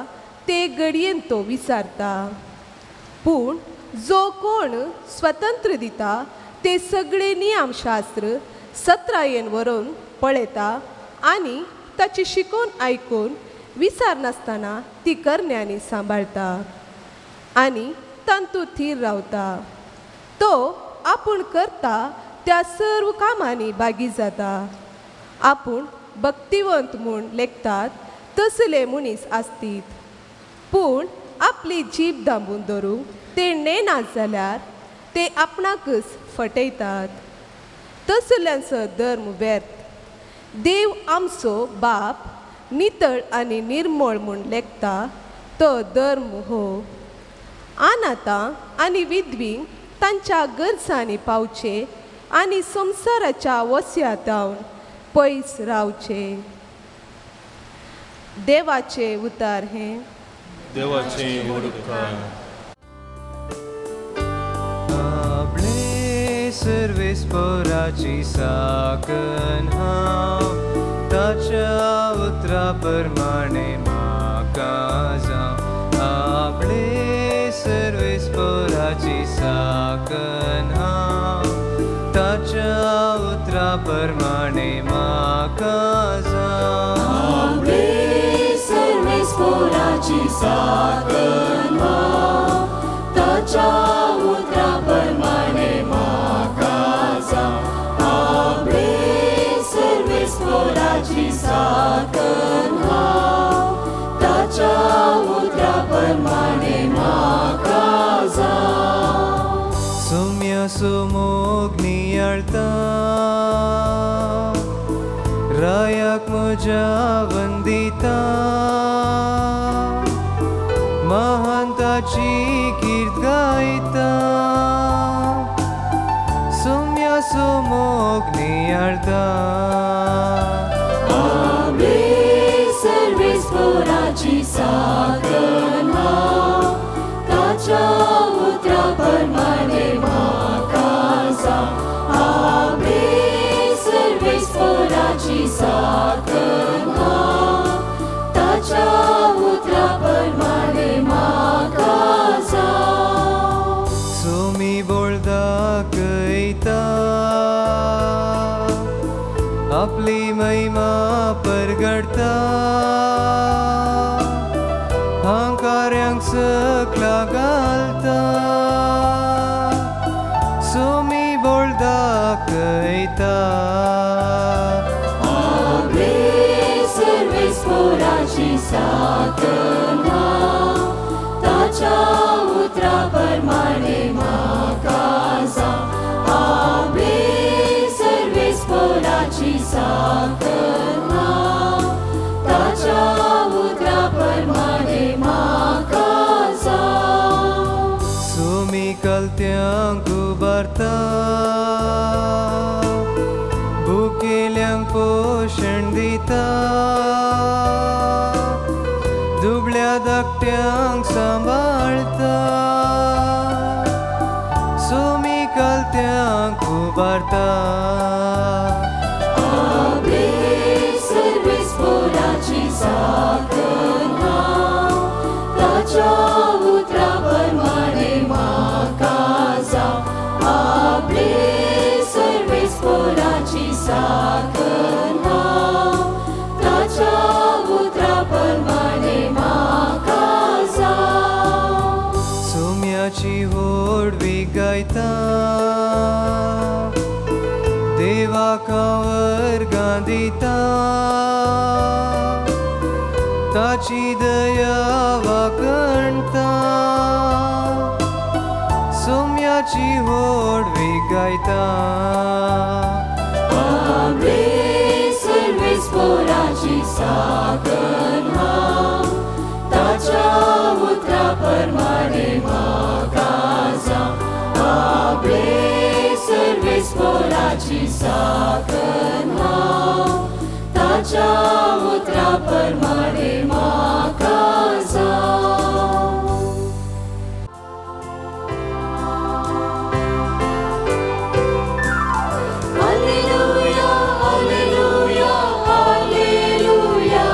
ते घडयेन तो विचारता. पूण जो कोण स्वतंत्र दिता ते सगळे नियमशास्त्र सत्रायेन व्हरून पळयता आनी ताची शिकोवन आयकून विचारनासतना ती करण्यांनी सांबाळटा आनी तांतू थीर रावता. तो आपूण करता त्या सर्व कामांनी बागी जाता. आपूण भक्तिवंत म्हूण लेखतात तसले मनीस आसतीत, पूण आपली जीब दांबून धरूंक ते नेनात जाल्यार ते आपणाकच फटयतात. तसल्यांचो धर्म व्यर्थ. देव आमचो बाप नितळ आनी निर्मळ म्हूण लेखता तो धर्म हो. अनाथां आनी विधवींक तांच्या गरजांनी पावचे आनी संवसाराच्या वस्यातावन पयस रावचे. देवाचे उतार हें. देवाचे उपकार. आपले सर्वेस्पराची साकन हांव ताच्या उतरा प्रमाणे म्हाका जावं. आपले सर्वेस्पराची साकन हांव ताच्या उतरा प्रमाणे म्हाका जावं. आपले सर्वेस्पराची साकन हांव ताच्या उतरा प्रमाणे म्हाका जावं. आपले सर्वेस्पराची साकन हांव ताच्या उतरा प्रमाणे म्हाका जावं. सोम्या सोमोग नियाळता रायाक म्हज्या वंदिता महानताची कीर्त गायता. सोम्या सोमोग नियाळता. आपले सर्वेस्पराची साकन हांव ताच्या उतरा प्रमाणे म्हाका जावं. आपले सर्वेस्पराची साकन हांव ताच्या उतरा प्रमाणे म्हाका जावं. सोमी बोळ दाखयता आपली महिमा परगडता हांकार्यांक सकला घालता. सोमी बोळ दाखयता. आपले सर्वेस्पराची साकन हांव ताच्या उतरा प्रमाणे म्हाका जावं. आपले सर्वेस्पराची साकन हांव ताच्या उतरा प्रमाणे म्हाका जावं. सोमी कलत्यांक उबारता भुकेल्यांक पोशण दिता दुबळ्या धाकट्यांक सांबाळता. उबारता. आपले सर्वेस्पोराची साकना ताच्या उतरा प्रमाणे म्हाका जा. आपले सर्वेस्पोराची साकना ताच्या उतरा प्रमाणे म्हाका जा. सोम्याची होडवी गायता, देवाक वर्गां दिता, ताची दया वाकणता. सोम्याची होडवी गायता. आपले सर्वेस्पोराची साकना ताच्या उतरा प्रमाणे म्हाका जा. आपले सर्वेस्पोराची साकना ताच्या उतरा प्रमाणे म्हाका जा. Alleluia, alleluia, alleluia,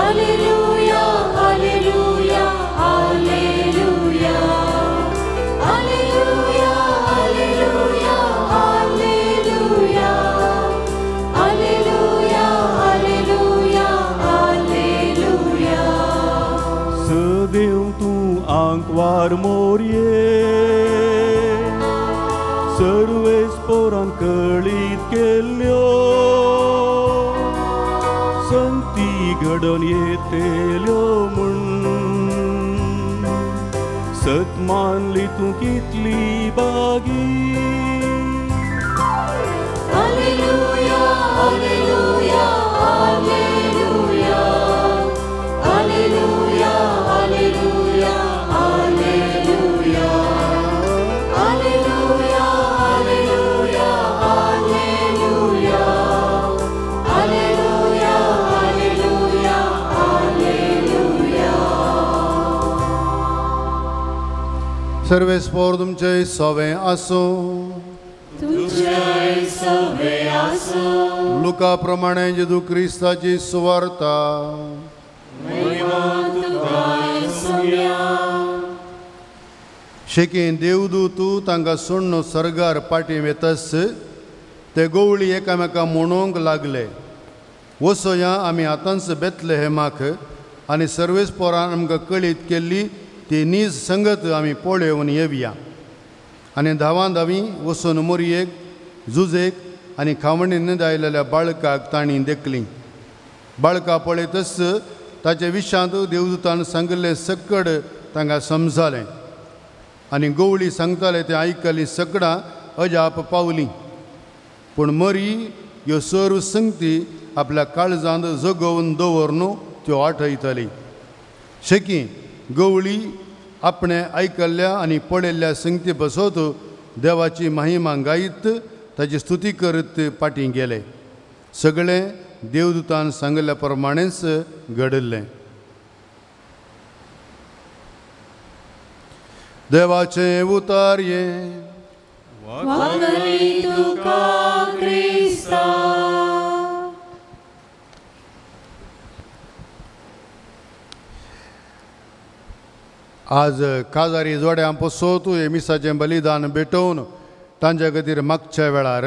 alleluia, alleluia, alleluia, alleluia, alleluia, alleluia, alleluia, alleluia, alleluia. सदैव तूं आंकवार मोरये, सर्वेस्पोरान कळीत केल्ल्यो संती घडोवन येतेल्यो म्हूण सत मानली तूं कितली बागी. Alleluia, alleluia, alleluia, alleluia, alleluia, alleluia, alleluia, alleluia, alleluia, alleluia, alleluia, alleluia. सर्वेस्पोर तुमचे सवे आसूं. तुझे सवे आसूं. लुका प्रमाणे जेजू क्रिस्ताची सुवार्ता. महिमा तुका सोम्या. शेकीन देवदूत तांकां सोडून सर्गार पाटी वेतस ते गोवळी एकामेका म्हणूंक लागले, वसोया आमी आतांच बेतलेहेमाक आनी सर्वेस्पोरान आमकां कळीत केल्ली ती नीज संगत आमी पळोवन येवया. आनी धांवां धांवी वचून मोरयेक जुजेक आनी खावणी न्हिदायलेल्या बाळकाक तांणी देखली. बाळका पळयतच ताचे विशांत देवदूतान सांगिल्लें सकड तांकां समजालें आनी गोवळी सांगताले तें आयकली सकडां अजाप पावली. पूण मरी ह्यो सर्व संगती आपल्या काळजांत जगोवन दवरून त्यो आठयताली. शेकी गवळी आपणें आयकल्ल्या आनी पळयल्ल्या संगती बसत देवाची महिमा गायत ताची स्तुती करत पाटी गेले. सगळें देवदूतान सांगिल्ल्या प्रमाणेच घडिल्लें. देवाचें उतार हें. वाकरी तुका क्रिस्ता. आज काजारी जोड्यां पसोत हे मिसाचें बलिदान भेटोवन तांच्या खातीर मागच्या वेळार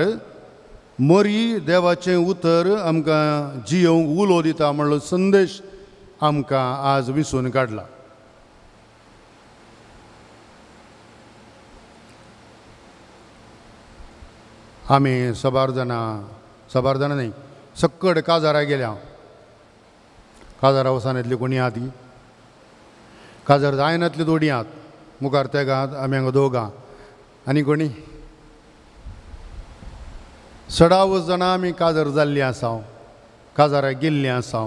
मोरी देवाचें उतर आमकां जियोवंक उलो दिता म्हणलो संदेश आमकां आज विसून काडला. आमी सबार जाणां न्ही सक्कड काजारा गेल्या. काजारा वसान येतली कोणी आहा ती काजार जायनातली थोडीं आहात मुखार तेगां आमी हांगा दोगां आनी कोणी सडावच जाणां आमी काजार जाल्लीं आसा, काजाराक गेल्लीं आसा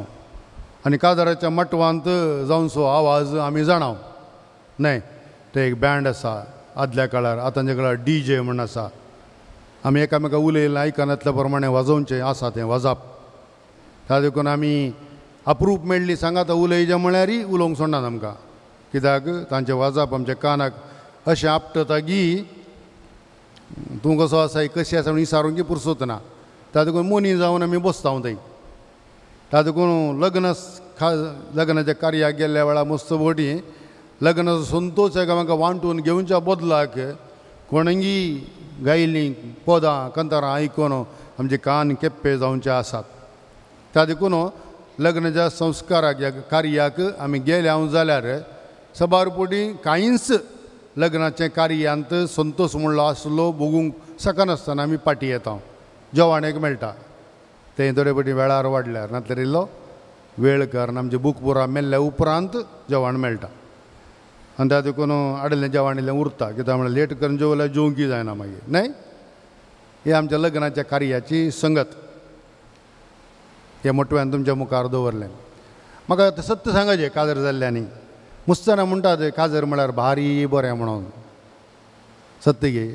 आनी काजाराच्या मटवांत जावनसो आवाज आमी जाणाव न्हय. तें एक बँड आसा आदल्या काळार, आतांच्या काळार डी जे म्हूण आसा. आमी एकामेका उलयलें आयकनातल्या प्रमाणें वाजोवचें आसा तें वाजप. त्या देखून आमी अप्रूप मेळ्ळी सांगात उलयचें म्हळ्यारय उलोवंक सोडनात आमकां, कित्याक तांचें वाजप आमच्या कानाक अशें आपटता की तूं कसो आसा कशी आसा म्हणून विचारूंक पुरसोत ना. त्या देखून मोनी जावन आमी बसता थंय. त्या देखून लग्न लग्नाच्या कार्याक गेल्ल्या वेळार मस्त बोटी लग्नाचो संतोश एकामेका वांटून घेवच्या बदलाक कोणगी गायलीं पदां कंतारां आयकून आमचे कान केप्पे जावचे आसात. त्या देखून लग्नाच्या संस्काराक ह्या कार्याक आमी गेले हांव जाल्यार सबार पोटी कांयच लग्नाचें कार्यांत संतोश म्हणलो आसलो भोगूंक शकनासतना आमी पाटी येता. जेवण एक मेळटा तें थोडे पटी वेळार वाडल्यार नातल्यार इल्लो वेळ कारण आमचे बूक पुरा मेल्ल्या उपरांत जेवण मेळटा. आनी त्या देखून आडलें जेवण इल्लें उरता कित्याक म्हळ्यार लेट करून जेवल्यार जेवंकी जायना मागीर न्हय. हे आमच्या लग्नाच्या कार्याची संगत हे मोटव्यान तुमच्या मुखार दवरलें. म्हाका आतां सत्य सांगाचें काजर जाल्ल्यांनी मुस्ताना म्हणटात काजर म्हळ्यार भारी बरें म्हणून. सत्य गे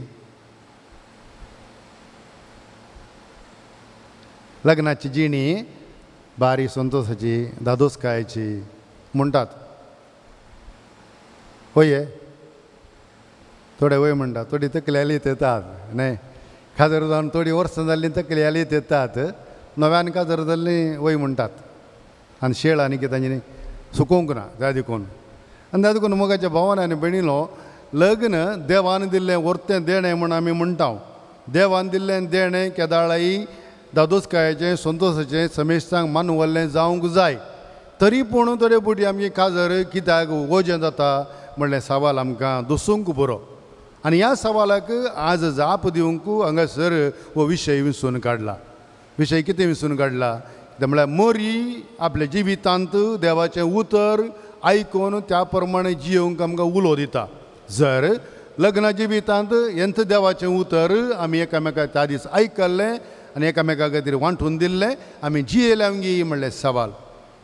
लग्नाची जिणी भारी संतोषाची धादोसकायेची म्हणटात. होय थोडे वय म्हणटात थोडी तकली येतात न्हय. काजर जावन थोडी वर्सां जाल्लीं तकली येतात नव्यान काजर जाल्लीं वय म्हणटात आनी शेळ आनी कितें तांच्यांनी सुकोवंक ना त्या देखून. आनी त्या देखून मोगाच्या भावान आनी भयणीलो लग्न देवान दिल्लें वर्तें देणें म्हूण आमी म्हणटा. देवान दिल्लें देणें केदाळाय दादोसकायेचें संतोशाचें समेस्तांक मानवल्लें जावंक जाय. तरी पूण थोडे पुटी आमची काजर कित्याक वजें जाता म्हणलें सवाल आमकां दसूंक बरो. आनी ह्या सवालाक आज जाप दिवंक हांगासर हो विशय विंचून काडला. विशय कितें विंचून काडला ते म्हळ्यार मोरी आपल्या जिवितांत देवाचें उतर आयकून त्या प्रमाणे जियोवंक आमकां उलो दिता. जर लग्ना जिवितांत हेंच देवाचें उतर आमी एकामेका त्या दीस आयकल्लें आनी एकामेका खातीर वांटून दिल्लें आमी जियेले आमगी म्हणलें सवाल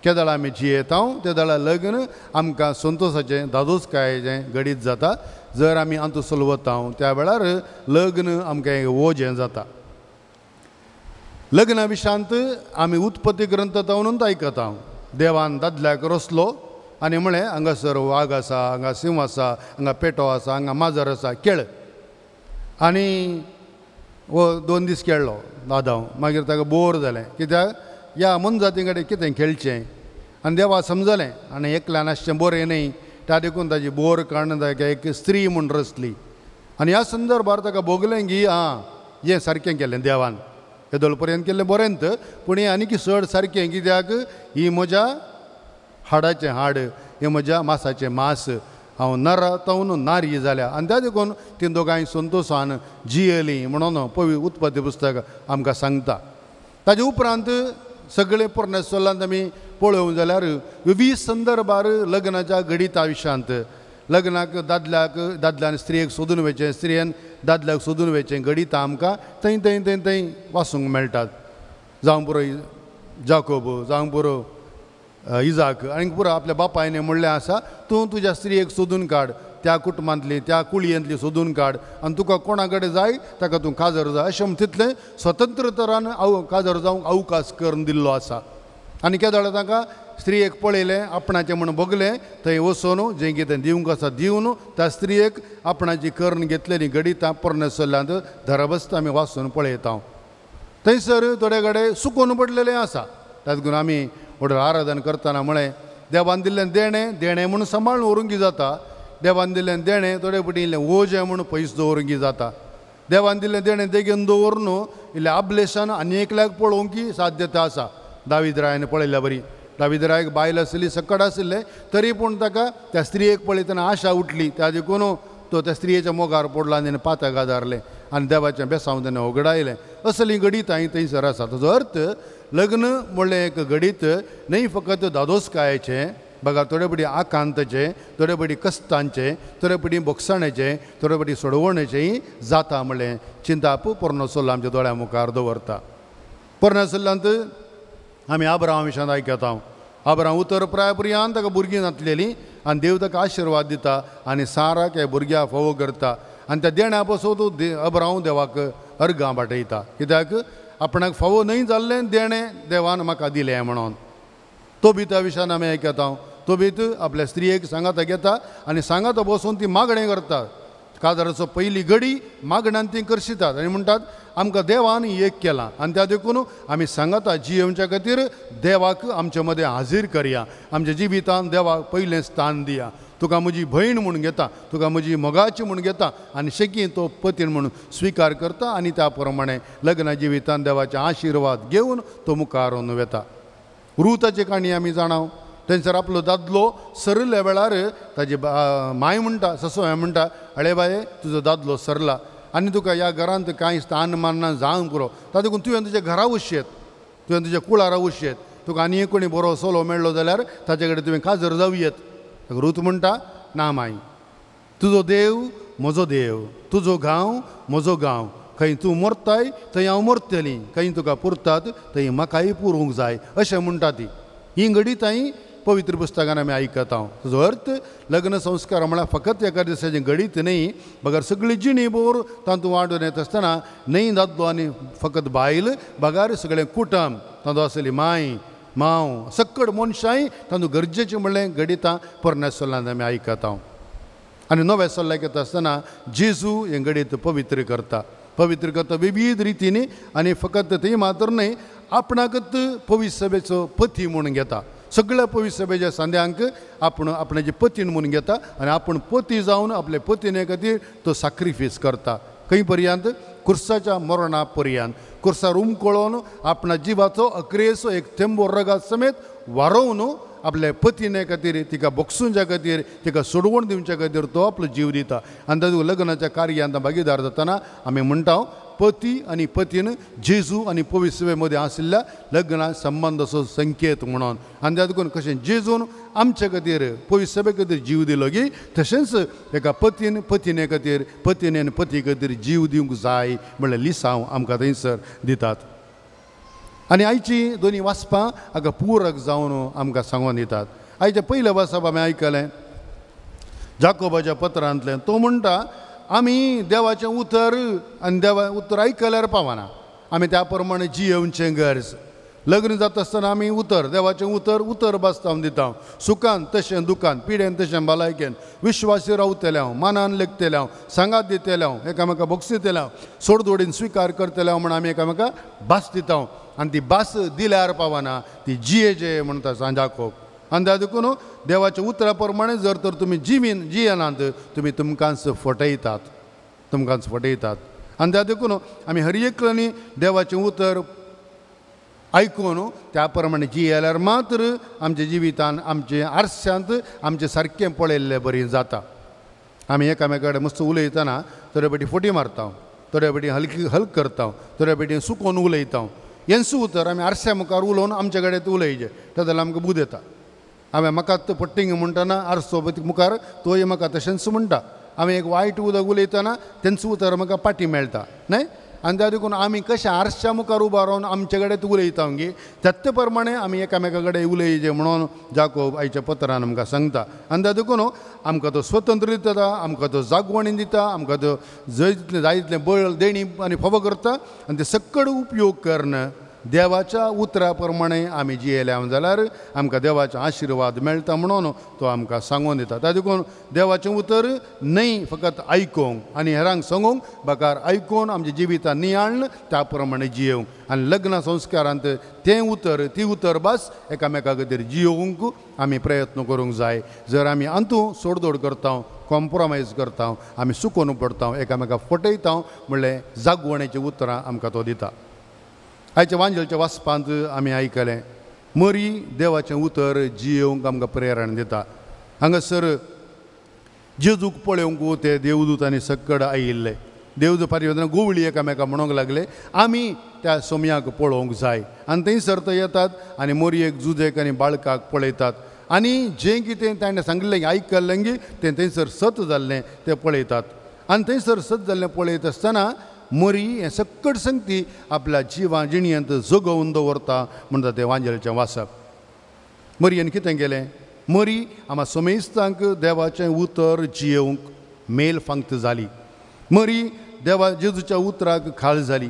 केदळा आमी जियेता ते लग्न आमकां संतोशाचें दादोसकायेचें घडीत जाता. जर आमी अंतू सलवता त्या वेळार लग्न आमकां वजें जाता. लग्ना विशांत आमी उत्पत्ती ग्रंथ जावनूच आयकता. देवान दादल्याक रसलो आनी म्हळें हांगासर वाग आसा, हांगा सिंह आसा, हांगा पेटो आसा, हांगा माजर आसा, खेळ. आनी हो 2 दीस खेळ्ळो दादांव. मागीर ताका बोर जालें कित्याक ह्या मनजाती कडेन कितें खेळचें. आनी देवा समजलें आनी एकल्यान आसचें बरें न्हय त्या देखून ताजी बोर काडून ताका एक स्त्री म्हूण रचली. आनी ह्या संदर्भार ताका भोगलें की आं हें सारकें केलें देवान, येदोळ पर्यंत केल्लें बरेंच पूण हें आनीक चड सारकें कित्याक ही म्हज्या हाडाचें हाड, हें म्हज्या मासाचें मास, हांव नरा तावन नारी जाल्या. आनी त्या देखून ती दोगांय संतोशान जियेलीं म्हणून पवी उत्पत्ती पुस्तक आमकां सांगता. ताजे उपरांत सगळें पोरण्या सोलांत आमी पळोवंक जाल्यार विवीध संदर्भार लग्नाच्या घडीत आयुश्यांत लग्नाक दादल्याक दादल्यान स्त्रियेक सोदून वयचें, स्त्रियेन दादल्याक सोदून वयचें घडीत आमकां थंय थंय थंय थंय वाचूंक मेळटात. जावं पुरो जाकोब, जावं पुरो इजाक आनी पुरो आपल्या बापायने म्हणलें आसा तूं तुज्या स्त्रियेक सोदून काड, त्या कुटुंबांतली त्या कुळयेंतली सोदून काड आनी तुका कोणा कडेन जाय ताका तूं काजर जाय अशें म्हण तितलें स्वतंत्र तरान काजर जावंक अवकाश करून दिल्लो आसा. आनी केदोळा तांकां स्त्रियेक पळयलें आपणाचें म्हण भोगलें थंय वचून जें कितें दिवंक आसा दिवन त्या स्त्रियेक आपणाची करून घेतलेली घडितां पोरण्या सल्ल्यांत धरबस्त आमी वाचून पळयता. थंयसर थोडे कडेन सुकून पडलेलें आसा. ताका लागून आमी व्हड आराधन करतना म्हळें देवान दिल्लें देणें देणें म्हूण सांबाळून व्हरूंक जाता, देवान दिल्लें देणें थोडे पटी इल्लें ओजें म्हूण पयस दवरूंक जाता, देवान दिल्लें देणें देगेन दवरून इल्लें आबलेशन आनी एकल्याक पळोवंक साध्यता आसा. दावीद रायान पळयल्ल्या बरी दावीद रायाक बायल आशिल्ली सकट आशिल्लें तरी पूण ताका त्या स्त्रियेक पळयतना आशा उठली त्या देखून तो त्या स्त्रियेच्या मोगार पडलो आनी पातक आदारलें आनी देवाचें बेसांव तेणें होगडायलें. असलीं घडितां ही थंयसर आसा. ताचो अर्थ लग्न म्हणलें एक घडीत न्हय फकत दादोसकायेचें बघा थोडे पटी आकांताचें, थोडे पटी कश्टांचें, थोडे पटी बोगसाणेचें, थोडे पटी सोडवणेचेंय जाता म्हणलें चिंताप पोरणो सल्लो आमच्या दोळ्या मुखार दवरता. पोरण्या सल्ल्यांत आमी आब्राहाम विशयांत आयकता. आब्राहाम उतर प्राय पर्यंत ताका भुरगीं नातलेलीं आनी देव ताका आशिर्वाद दिता आनी साराक ह्या भुरग्याक फावो करता आनी त्या देण्या पासून तो अब्राहाम देवाक अर्गां बाटयता कित्याक आपणाक फावो न्हय जाल्लें देणें देवान म्हाका दिलें म्हणून. तो बी त्या विशयान आमी आयकता. तो बी आपल्या स्त्रियेक सांगाता घेता आनी सांगाता बसून ती मागणें करता. काजाराचो पयली घडी मागणान ती करशितात आनी म्हणटात आमकां देवान एक केलां आनी त्या देखून आमी सांगाता जियेवच्या खातीर देवाक आमचे मदें हाजीर करया, आमच्या जिवितान देवाक पयलें स्थान दिया। तुका म्हजी भयण म्हूण घेता, तुका म्हजी मोगाची म्हूण घेता आनी शेकी तो पतीण म्हूण स्विकार करता आनी त्या प्रमाणे लग्न जिवितान देवाचे आशिर्वाद घेवन तो मुखार वता। रुताची काणी आमी जाणाव, थंयसर आपलो दादलो सरल्या वेळार ताजी माय म्हणटा, ससो म्हणटा, अळे बाये तुजो दादलो सरला आनी तुका ह्या घरांत कांय स्थान मान ना जावंक पुरो, ता देखून तुवें तुज्या घरा वचयेत, तुवें तुज्या कुळारा वचयेत, तुका आनी कोणी बरो सोलो मेळ्ळो जाल्यार ताचे कडेन तुवें काजर जावयेत। रूत म्हणटा, ना माय, तुजो देव म्हजो देव, तुजो गांव म्हजो गांव, खंय तूं मरताय थंय हांव मरतली, खंय तुका पुरतात थंय म्हाकाय पुरूंक जाय अशें म्हणटा ती। ही घडितांय पवित्र पुस्तकान आमी आयकता। ताजो अर्थ लग्न संस्कार म्हळ्यार फकत एका दिसाचें घडीत न्हय, बगर सगळी जिणी भोर तातूंत वांटून येता आसतना न्हय दादलो आनी फकत बायल, बगर सगळें कुटुंब, तातूंत आसली माय मांव सक्कड मनशांय तातूंत गरजेचें म्हणलें घडितां पोरण्या सोल्लांत आमी आयकता। आनी नव्या सोल्लाक येता आसतना जेजू हें घडीत पवित्र करता, पवित्र करता विविध रितींनी आनी फकत थंय मात्र न्हय, आपणाकच पवित्र सभेचो पती म्हूण घेता। सगळ्या पवित्र सभेच्या सांद्यांक आपण आपणाचे पतीन म्हूण घेता आनी आपूण पती जावन आपले पतीने खातीर तो साक्रिफीस करता, खंय पर्यंत कुर्साच्या मरणा पर्यंत, कुर्सार उमकळोवन आपणा जिवाचो अक्रेसो एक थेंबो रगात समेत वारोवन आपल्या पतीने खातीर, तिका बोगसुंच्या खातीर, तिका सोडवण दिवच्या खातीर तो आपलो जीव दिता। आनी तातूंत लग्नाच्या कार्यांत भागीदार जातना आमी म्हणटा पती आनी पतीन जेजू आनी पवित्र सभे मदें आशिल्ल्या लग्ना संबंदाचो संकेत म्हणून। आनी त्या देखून कशें जेजून आमचे खातीर पवित्र सभे खातीर जीव दिलो की तशेंच एका पतीन पतीने खातीर, पतीने आनी पती खातीर जीव दिवंक जाय म्हणल्यार लिसांव आमकां थंयसर दितात। आनी आयची दोनी वाचपां हाका पूरक जावन आमकां सांगून दितात। आयचें पयलें वाचप आमी आयकलें जाकोबाच्या पत्रांतलें, तो म्हणटा आमी देवाचें उतर आनी देवा उतर आयकल्यार पावना, आमी त्या प्रमाणे जियेवचें गरज। लग्न जाता आसतना आमी उतर देवाचें उतर उतर बास्तावन दिता, सुखान तशें दुखान, पिडेन तशें भलायकेन, विश्वासी रावतले हांव, मानान लेखतले हांव, सांगात दितले हांव, एकामेका बोगसितले हांव, सोडदोडीन स्विकार करतले हांव म्हण आमी एकामेका भास दिता। आनी ती भास दिल्यार पावना, ती जियेचे म्हणटा सांत जाकोब। आनी त्या देखून देवाच्या उतरा प्रमाणे जर तर तुमी जिवीन जियेनात तुमी तुमकांच फटयतात, तुमकांच फटयतात। आनी त्या देखून आमी हर एकल्यानी देवाचें उतर आयकून त्या प्रमाणे जियेल्यार मात्र आमच्या जिवितान आमचे आरशांत आमचें सारकें पळयल्लें बरें जाता। आमी एकामेका कडेन मस्त उलयतना थोडे फावटी फोटी मारता, थोडे फावटी हलकी हल्क करता, थोडे फावटी सुकोवन उलयता। हेंच उतर आमी आरश्या मुखार उलोवन आमचे कडेन उलयचें, तेन्ना जाल्यार आमकां बूद येता। हांवें म्हाका पट्टींग म्हणटना आरसो मुखार तोय म्हाका तशेंच म्हणटा। हांवें एक वायट उदक उलयतना तेंच उतर म्हाका पाटी मेळटा न्हय। आनी त्या देखून आमी कशें आरश्या मुखार उबो रावन आमचे कडेन उलयता गे त्याच प्रमाणे आमी एकामेका कडेन उलयचें म्हणून जाकोब आयच्या पत्रान आमकां सांगता। आनी त्या देखून आमकां तो स्वतंत्र दिता, आमकां तो जागवणी दिता, आमकां तो जंय जितलें जाय तितलें बळ देणी आनी फावो करता आनी ते सक्कड उपयोग करून देवाच्या उतरा प्रमाणे आमी जियेले जाल्यार आमकां देवाचो आशिर्वाद मेळटा म्हणून तो आमकां सांगून दिता। त्या देखून देवाचें उतर न्हय फकत आयकूंक आनी हेरांक सांगूंक, बगर आयकून आमच्या जिवितान नियाळून त्या प्रमाणे जियेवंक आनी लग्न संस्कारांत तें उतर ती उतर भास एकामेका खातीर जियोवंक आमी प्रयत्न करूंक जाय। जर आमी अंतू सोडदोड करता, कॉम्प्रोमायज करता, आमी सुकोवन पडटा, एकामेका फटयता म्हणलें जागवणेचीं उतरां आमकां तो दिता। आयच्या वांजेलच्या वाचपांत आमी आयकलें मरी देवाचें उतर जियेवंक आमकां प्रेरणा दिता। हांगासर जेजूक पळोवंक ते देवदूत आनी सक्कड आयिल्ले, देवदूत फाटीं वतना गोवळी एकामेका म्हणूंक लागले आमी त्या सोमयाक पळोवंक जाय। आनी थंयसर ते येतात आनी मोरयेक जुजेक आनी बाळकाक पळयतात आनी जें कितें ताणें सांगिल्लें आयकल्लें गी तें थंयसर सत जाल्लें तें पळयतात। आनी थंयसर सत जाल्लें पळयत आसतना मरी हें सक्कड संगती आपल्या जिवा जिणयेंत जगोवन दवरता म्हणटा तें वांजेलचें वाचप। मरयेन कितें केलें, मरी आमा समेस्तांक देवाचें उतर जियेवंक मेल फांक्त जाली। मरी देवा जेजूच्या उतराक खाल जाली,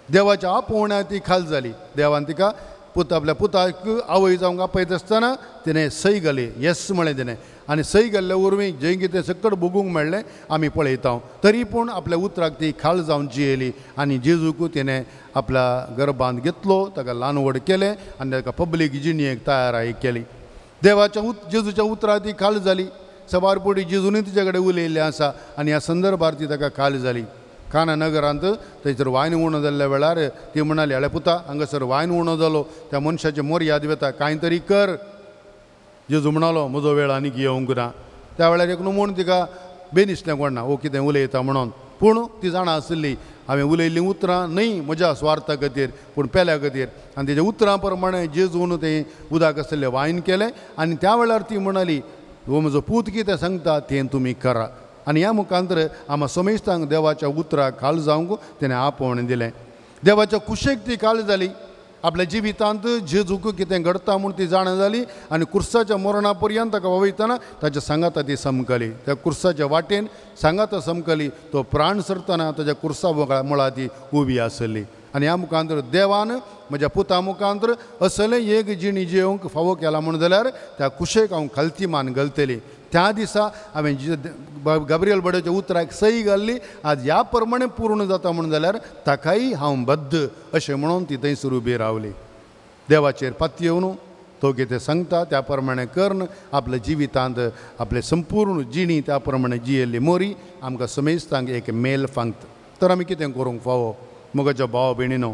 देवाच्या आपोवण्या ती खाल जाली। देवान तिका पूत आपल्या पुताक आवय जावंक आपयत आसतना तिणें सय घाली, येस म्हळें तिणें. आनी सय घाल्ल्या वरवीं जें कितें सकट भोगूंक मेळ्ळें आमी पळयता. तरी पूण आपल्या उतराक ती खाल जावन जियेली आनी जेजूक तिणें आपल्या गर्भांत घेतलो, ताका ल्हान व्हड केलें आनी ताका पब्लीक जिणेक तयाराय केली. देवाच्या जेजूच्या उतराक ती खाल जाली. सबार पटी जेजूनय तिच्या कडेन उलयल्लें आसा आनी ह्या संदर्भार ती ताका खाल जाली. काना नगरांत थंयसर वायन उणो जाल्ल्या वेळार ती म्हणाली, आळे पुता हांगासर वायन उणो जालो, त्या मनशाचे मोर्याद वता, कांय तरी कर. जेजू म्हणालो, म्हजो वेळ आनीक येवंक ना. त्या वेळार एक म्हूण तिका बेनिसलें कोण ना, ओ कितें उलयता म्हणून. पूण ती जाणा आशिल्ली हांवें उलयल्लीं उतरां न्हय म्हज्या स्वार्था खातीर पूण पेल्या खातीर. आनी तेज्या उतरां प्रमाणें जेजून तें उदक आशिल्लें वायन केलें आनी त्या वेळार ती म्हणाली, हो म्हजो पूत कितें सांगता तें तुमी करा. आनी ह्या मुखांतर आमकां समेस्तांक देवाच्या उतराक खाल जावंक तेणें आपोवणें दिलें. देवाच्या कुशेक ती खाल जाली. आपल्या जिवितांत जेजूक कितें घडटा म्हूण ती जाणा जाली आनी कुर्साच्या मरणा पर्यंत ताका वयतना ताच्या सांगाता ती समकली. त्या कुर्साच्या वाटेन सांगाता समकली. तो प्राण सरतना ताच्या कुर्सा मुळा ती उबी आसली. आनी ह्या मुखांतर देवान म्हज्या पुता मुखांतर असलें एक जिणी जियोवंक फावो केला म्हूण जाल्यार त्या कुशेक हांव खालती मान घालतली. त्या दिसा हांवें गाब्रियल बड्याच्या उतराक सही घाल्ली, आज ह्या प्रमाणे पूर्ण जाता म्हूण जाल्यार ताकाय हांव बद्द अशें म्हणून ती थंयसर उबी रावली. देवाचेर पातयेवन तो कितें सांगता त्या प्रमाणे करून आपल्या जिवितांत आपले संपूर्ण जिणी त्या प्रमाणे जियेल्ली मोरी आमकां समेस्तांक एक मेल फांगता. तर आमी कितें करूंक फावो मोगाच्या भाव भयणीनो?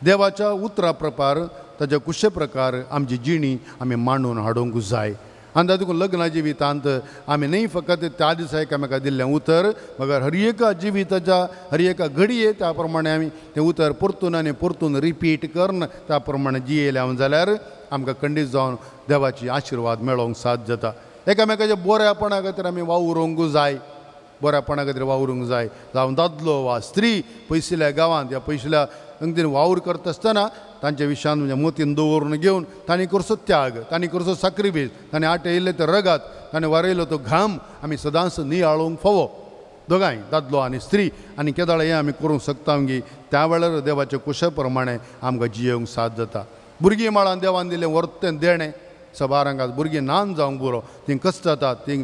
देवाच्या उतरा प्रकार ताच्या कुशे प्रकार आमची जिणी आमी मांडून हाडूंक जाय. आनी तातूंत लग्ना जिवितांत आमी न्हय फकत त्या दिसा एकामेका दिल्लें उतर मगर हर एका जिविताच्या हर एका घडये त्या प्रमाणे आमी तें उतर परतून आनी परतून रिपीट करून त्या प्रमाणे जियेले जाल्यार आमकां खंडीत जावन देवाची आशिर्वाद मेळोवंक साथ जाता. एकामेकाच्या बऱ्यापणा खातीर आमी वावरूंक जाय, बऱ्यापणा खातीर वावरूंक जाय. जावं दादलो वा स्त्री पयसुल्या गांवांत ह्या पयसुल्या अंगतीन वावर करता आसतना तांच्या विशयान म्हणजे मोतीन दवरून घेवन तांणी करचो त्याग, तांणी करचो साक्रिफीस, तांणी आटयल्लें तें रगात, ताणें वारयलो तो घाम आमी सदांच नियाळूंक फावो दोगांय दादलो आनी स्त्री. आनी केदाळ हें आमी करूंक शकता गी त्या वेळार देवाच्या कुशा प्रमाणे आमकां जियेवंक साथ जाता. भुरगीं माळान देवान दिलें वर्तें देणें सबारांक आज भुरगीं नान जावंक पुरो, तीं कश्ट जातात, तीं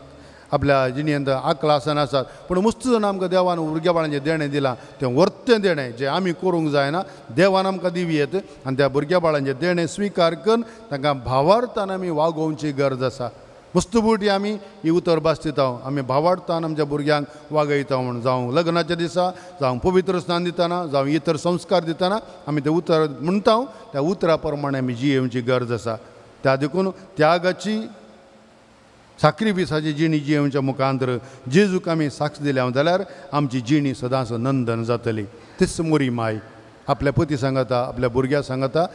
आपल्या जिणेंत आकल आसना आसात. पूण मस्त जाण आमकां देवान भुरग्या बाळांचें देणें दिलां तें वर्तें देणें जें आमी करूंक जायना देवान आमकां दिवं येत आनी त्या भुरग्या बाळांचें देणें स्विकार करून तांकां भावार्थान आमी वागोवची गरज आसा. मस्तबुटी आमी ही उतर भास दिता, आमी भावार्थान आमच्या भुरग्यांक वागयता म्हूण, जावं लग्नाच्या दिसा, जावं पवित्र स्नान दितना, जावं इतर संस्कार दितना आमी तें उतर म्हणटा त्या उतरा प्रमाणे आमी जियेवची गरज आसा. त्या देखून त्यागाची साक्रिफिसाची जिणी जियेवच्या मुखांतर जेजूक आमी साक्ष दिल्या जाल्यार आमची जिणी सदांच नंदन जातली. तीच मोरी माय आपल्या पती सांगता, आपल्या भुरग्या सांगता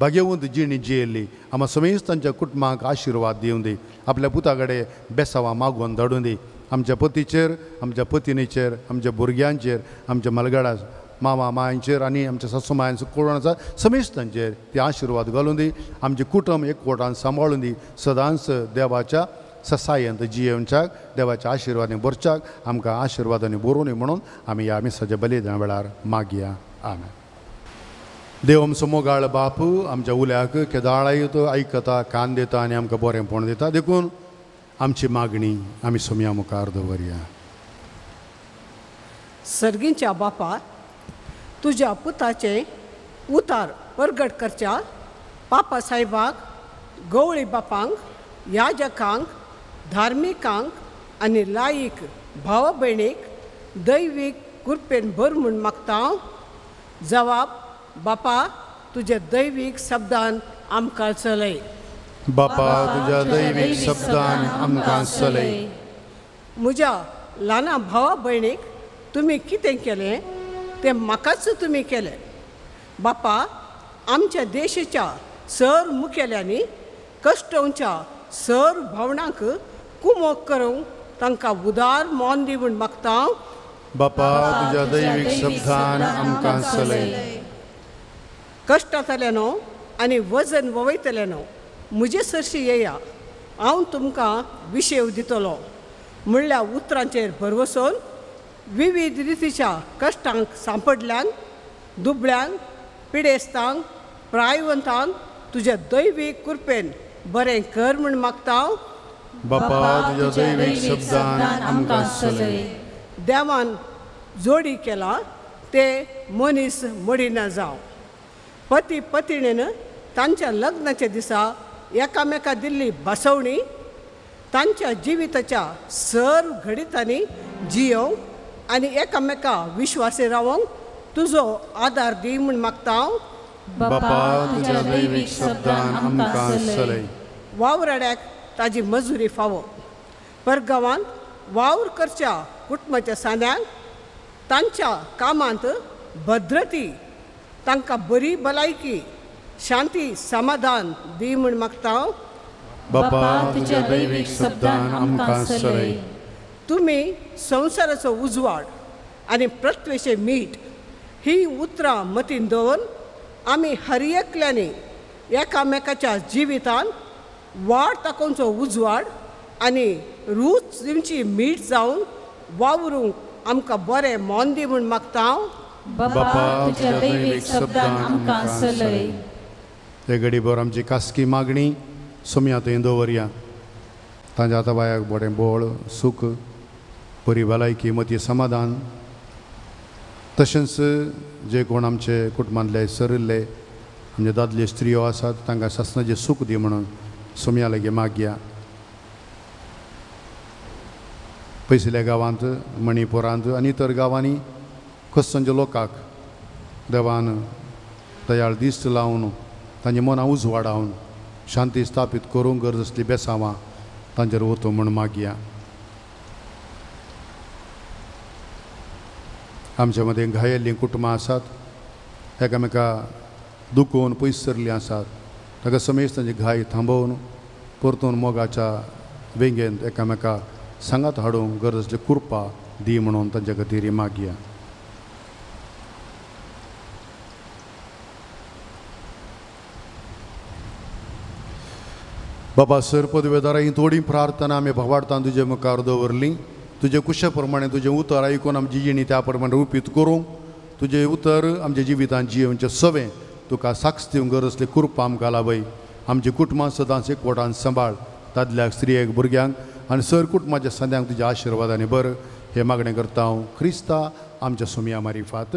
भाग्यवंत जिणी जियेल्ली. आमकां समेस्त तांच्या कुटुंबाक आशिर्वाद दिवं दी, आपल्या पुता कडेन बेसावां मागोवन धाडूं दी. आमच्या पतीचेर, आमच्या पतिनीचेर, आमच्या भुरग्यांचेर, आमच्या मलगडा मामा मायांचेर आनी आमच्या सासू मायांचो कोण आसा समेस्तांचेर ते आशिर्वाद घालूं दी. आमचें कुटुंब एकवटान सांबाळून दी. सदांच देवाच्या ससायंत जियेवच्याक देवाच्या आशिर्वादान भरच्याक आमकां आशिर्वादांनी बरोवनी म्हणून आमी ह्या मिसाच्या बलिदाना वेळार मागया. आमेन. देव आमचो मोगाळ बाप आमच्या उल्याक केदाळाय तो आयकता, कान दिता आनी आमकां बरेंपण दिता. देखून आमची मागणी आमी सोमया मुखार दवरया. सर्गींच्या बापा, तुज्या पुताचें उतार परगट करच्या पापा साहेबाक, गवळी बापांक, याजकांक, धार्मिकांक आनी लायीक भाव भयणीक दैवीक कृपेन भर म्हूण मागता. जवाब बापा तुज्या दैवीक शब्दान आमकां चलय. बापा तुज्या दैवीक शब्दान आमकां चलय. म्हज्या ल्हाना भावा भयणीक तुमी कितें केलें तें म्हाकाच तुमी केलें. बापा, आमच्या देशाच्या सर मुखेल्यांनी कश्टोवच्या सर भावणांक कुमोक करूंक तांकां उदार मोन दी म्हूण मागता. बापा तुज्या दैवीक शब्दान आमकां चलय. कश्टांतले न्हू आनी वजन वयतले न्हू म्हजे सरशी येया, हांव तुमकां विशेव दितलो म्हणल्या उतरांचेर भरवसोन विविध रितीच्या कश्टांक सांपडल्यांक, दुबळ्यांक, पिडेस्तांक, प्रायवंतांक तुज्या दैवीक कृपेन बरें कर म्हूण मागता. बापा तुज्या दैवीक शब्दान आमकां सलय. देवान जोडी केला ते मनीस मोडिना जावं. पती पतिणेन तांच्या लग्नाच्या दिसा एकामेका दिल्ली बसवणी तांच्या जिविताच्या सर्व घडितांनी जियोवंक आनी एकामेका विश्वासी रावंक तुजो आदार दी म्हूण मागता. बापा तुज्या दैवीक शब्दान आमकां सलय. वावराड्याक ताजी मजुरी फावो. परगांवांत वावर करच्या कुटुंबाच्या सांद्यांक तांच्या कामांत भद्रती, तांकां बरी भलायकी, शांती, समाधान दी म्हूण मागता. बापा तुज्या दैवीक शब्दान आमकां सलय. तुमी संवसाराचो उजवाड आनी पृथ्वेचें मीठ ही उतरां मतीन दवरून आमी हर एकल्यांनी एकामेकाच्या जिवितांत वाड दाखोवचो उजवाड आनी रूच दिवची मीठ जावन वावरूंक आमकां बरें मन दी म्हूण मागता. बापा तुज्या दैवीक शब्दान आमकां सलय. ते घडीभर आमची खासगी मागणी सोम्या थंय दवरया. तांच्या आताबायाक बरें बळ, सूख, बरी भलायकी, मती समाधान, तशेंच जे कोण आमचे कुटुंबांतले सरिल्ले आमचे दादले स्त्रियो आसात तांकां सासणाचें सूख दी म्हणून सोम्या लागीं मागया. पयसुल्ल्या गांवांत, मणिपुरांत आनी इतर गांवांनी क्रिस्तांच्या लोकांक देवान दयाळ दिश्ट लावन तांची मनां उजवाडावन शांती स्थापीत करूंक गरज आसली बेसांवां तांचेर वतो म्हूण मागया. आमच्या मदें घायेल्लीं कुटुंबां आसात, एकामेका दुखोवन पयस सरलीं आसात, ताका समेज तांची घाय थांबोवन परतून मोगाच्या वेंगेंत एकामेका सांगात हाडूंक गरज आसली कृपा दी म्हणून तांच्या खातीर मागया. बाबा सर पदवेदारा ही थोडी प्रार्थना आमी भावार्थान तुजे मुखार दवरली. तुजे कुशा प्रमाणे तुजें उतर आयकून आमची जिणी त्या प्रमाणे रुपीत करूंक, तुजें उतर आमच्या जिवितांत जियेवचें सवें तुका साक्ष दिवंक गरज आसली कृपा आमकां लाभय. आमची कुटुंबां सदांच एकवटान सांबाळ, दादल्याक, स्त्रियेक, भुरग्यांक आनी सर कुटुंबाच्या संद्यांक तुज्या आशिर्वादांनी बर. हें मागणें करता हांव क्रिस्ता आमच्या Somaiya मारिफात.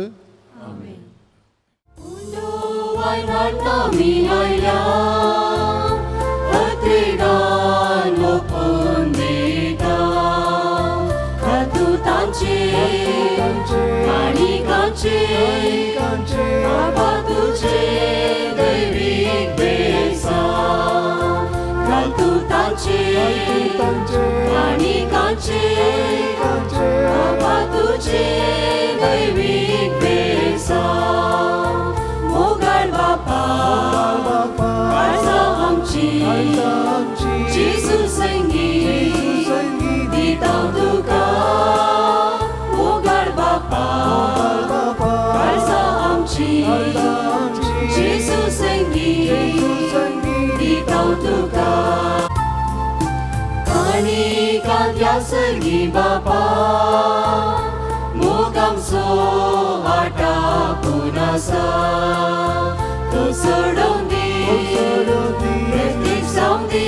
Sergi Bapa, Mugamso Hata Punasa, Tu Sodondi, Pratik Saundi,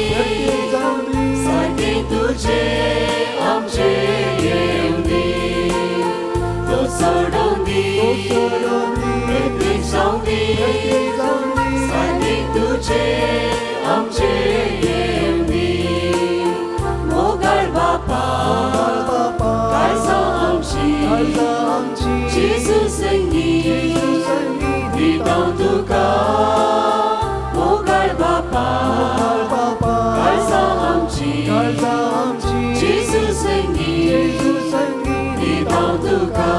Sarki Tuje Amche Yeundi, Tu Sodondi, Pratik Saundi, Sarki Tuje Amche Yeundi. Jesu sengi, ditaw tuka, mogal bapa, kalsa amchi. Jesu sengi, ditaw tuka.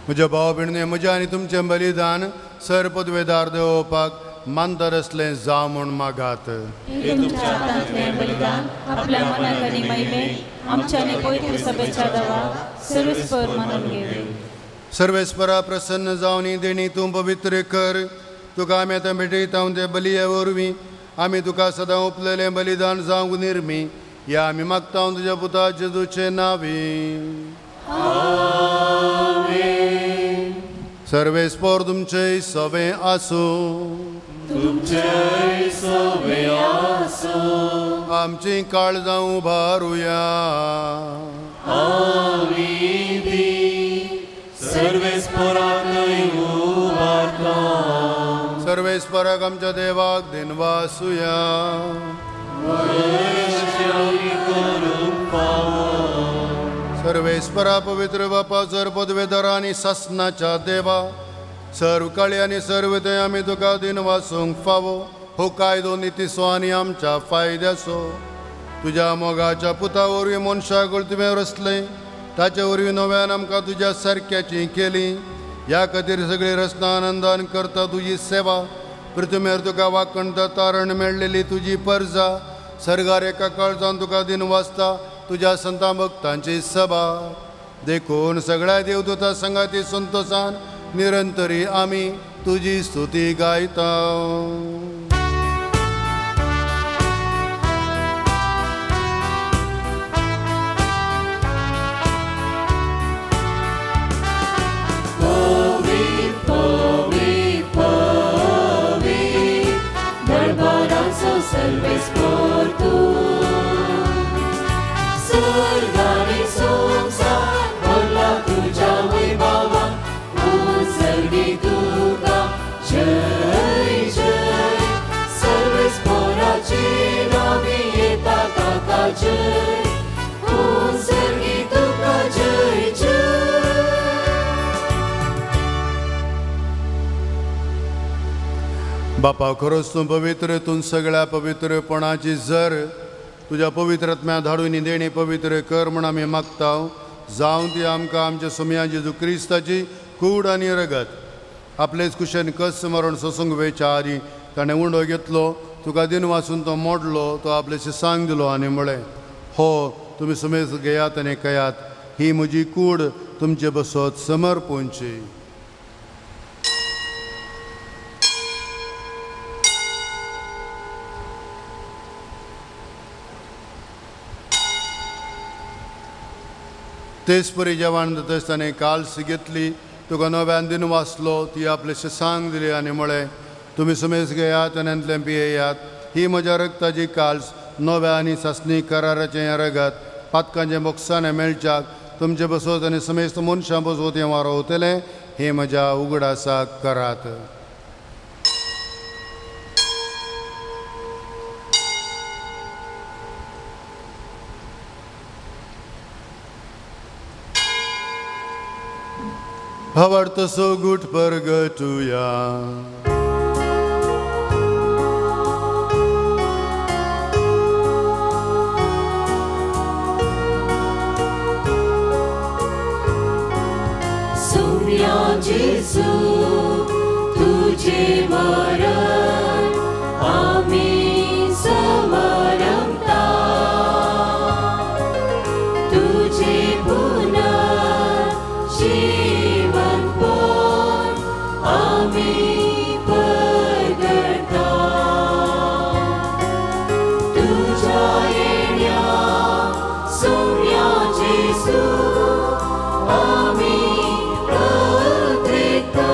म्हज्या भाव भयणींनो, म्हजें आनी तुमचें बलिदान sir पदवेदार देवोवपाक मानतर असलें जावं म्हूण मागात. तुमच्या हातांतलें बलिदान आपल्या मनाक आनी महिमेक आमच्या आनी पवित्र सभेच्या दवा सर्वेस्पर मानून घेवे. सर्वेस्परा प्रसन्न जावन ही देणी तूं पवित्र कर. तुका आमी आतां भेटयता ते बलिये वरवीं आमी तुका सदां उपलेलें बलिदान जावंक निर्मी ह्या आमी मागता तुज्या पुता जेजूचे नांवी. सर्वेस्पोर तुमचे सवे आसूं. तुमचे सवे आसूं. आमची काळजां उबारुया. आमी ती सर्वेस्पोराकय उबारता. सर्वेस्पराक आमच्या देवाक दिनवासुया. सर्वेस्परा पवित्र बापा जर पदवेदारा आनी सासनाच्या देवा सर्व काळी आनी सर्व थंय आमी तुका दिनवासूंक फावो. हो कायदो नितीचो आनी आमच्या फायद्याचो. तुज्या मोगाच्या पुता वरवीं मनशाक तुवें रचलें, ताचे वरवीं नव्यान आमकां तुज्या सारक्याची केली. ह्या खातीर सगळी रचना आनंदान करता तुजी सेवा. पृथ्वीर तुका वाकणता तारण मेळ्ळेली तुजी परजा सर्गार एका काळजान तुका दिन वाचता तुज्या संतां भक्तांची सभा. देखून सगळ्या देवदूता संगाती संतोषान निरंतरी आमी तुजी स्तुती गायता. सर्वेस्पोर तूं सर्गानी संवसार भरला तुज्या वैभवान. उत्सर्गी तुका जय जय. सर्वेस्पोराचे नामी येता ताका जय. उत्सर्गी तुका जय जय. बापा खरोच तूं पवित्र, तूं सगळ्या पवित्रपणाची जर तुज्या पवित्र आत्म्या धाडून देणी पवित्र कर म्हण आमी मागता. जावं ती आमकां आमच्या सोमया जेजू क्रिस्ताची कूड आनी रगत. आपलेच कुशेन कस मरण सोसूंक वेच्या आदी ताणें उंडो घेतलो, तुका दिन वाचून तो मोडलो, तो आपले शिसांक दिलो आनी म्हळें, हो तुमी सुमेज घेयात आनी कयात, ही म्हजी कूड तुमचे बसत समर्पूंची. तेच परी जेवण जातच ताणें काल्स घेतली, तुका नव्यान दिन वाचलो, ती आपले शिसांक दिली आनी म्हळें, तुमी सुमेज घेयात आनी तातूंतलें पियेयात, ही म्हज्या रगताची काल्स नव्या आनी सासणी कराराचें रगत. पातकांचें बोक्साणें मेळच्याक तुमचे बसोत आनी समेस्त मनशां बसोत हें वारोवतलें. हें म्हज्या उगडासाक करात. भावार्थसो गुट परगटुया. सुम्या जेजू तुझे मरण आमी समरमता. तुझे पुनर्जीवनपण आमी परगटा. तुझ्या येण्या सुम्या जेजू आमी उद्रेकता.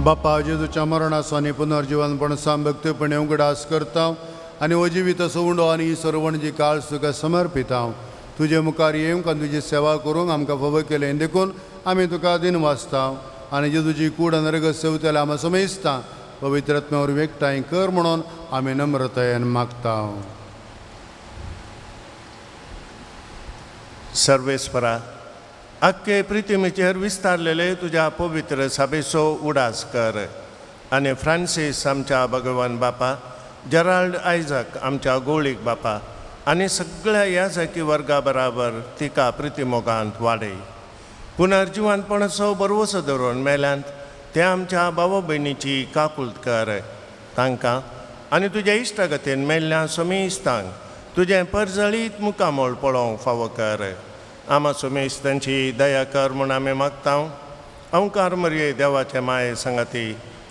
बापा जेजूच्या मरणाचो आनी पुनर्जीवनपण सांभक्तपणे उगडास करता आनी हो असो उंडो आनी ही सर्वण जी काळस तुका समर्पिता. तुजे मुखार येवंक आनी तुजी सेवा करूंक आमकां फावो केलें देखून आमी तुका दिन वाचता आनी जेजूची कूड आनी रगत सेवतले आमी समेजता. पवित्र आत्म्या वरवीं एकठांय कर म्हणून आमी नम्रतायेन मागता. सर्वेस्परा आख्खे प्रितिमेचेर विस्तारलेले तुज्या पवित्र सभेचो उडास कर आनी फ्रांसीस आमच्या भगवान बापा, जेराल्ड आयजक आमच्या गोळीक बापा आनी सगळ्या याजकी वर्गा बराबर तिका प्रितिमोगांत वाडय. पुनर्जिवनपणाचो बरवसो धरून मेल्यांत ते आमच्या भावा भयणीची काकुळट कर. तांकां आनी तुज्या इश्टागतीन मेल्ल्या समेस्तांक तुजें परजळीत मुखामळ पळोवंक फावो कर. आमा समेस्तांची दया कर म्हूण आमी मागता. अंकार मरये देवाचे माये संगाती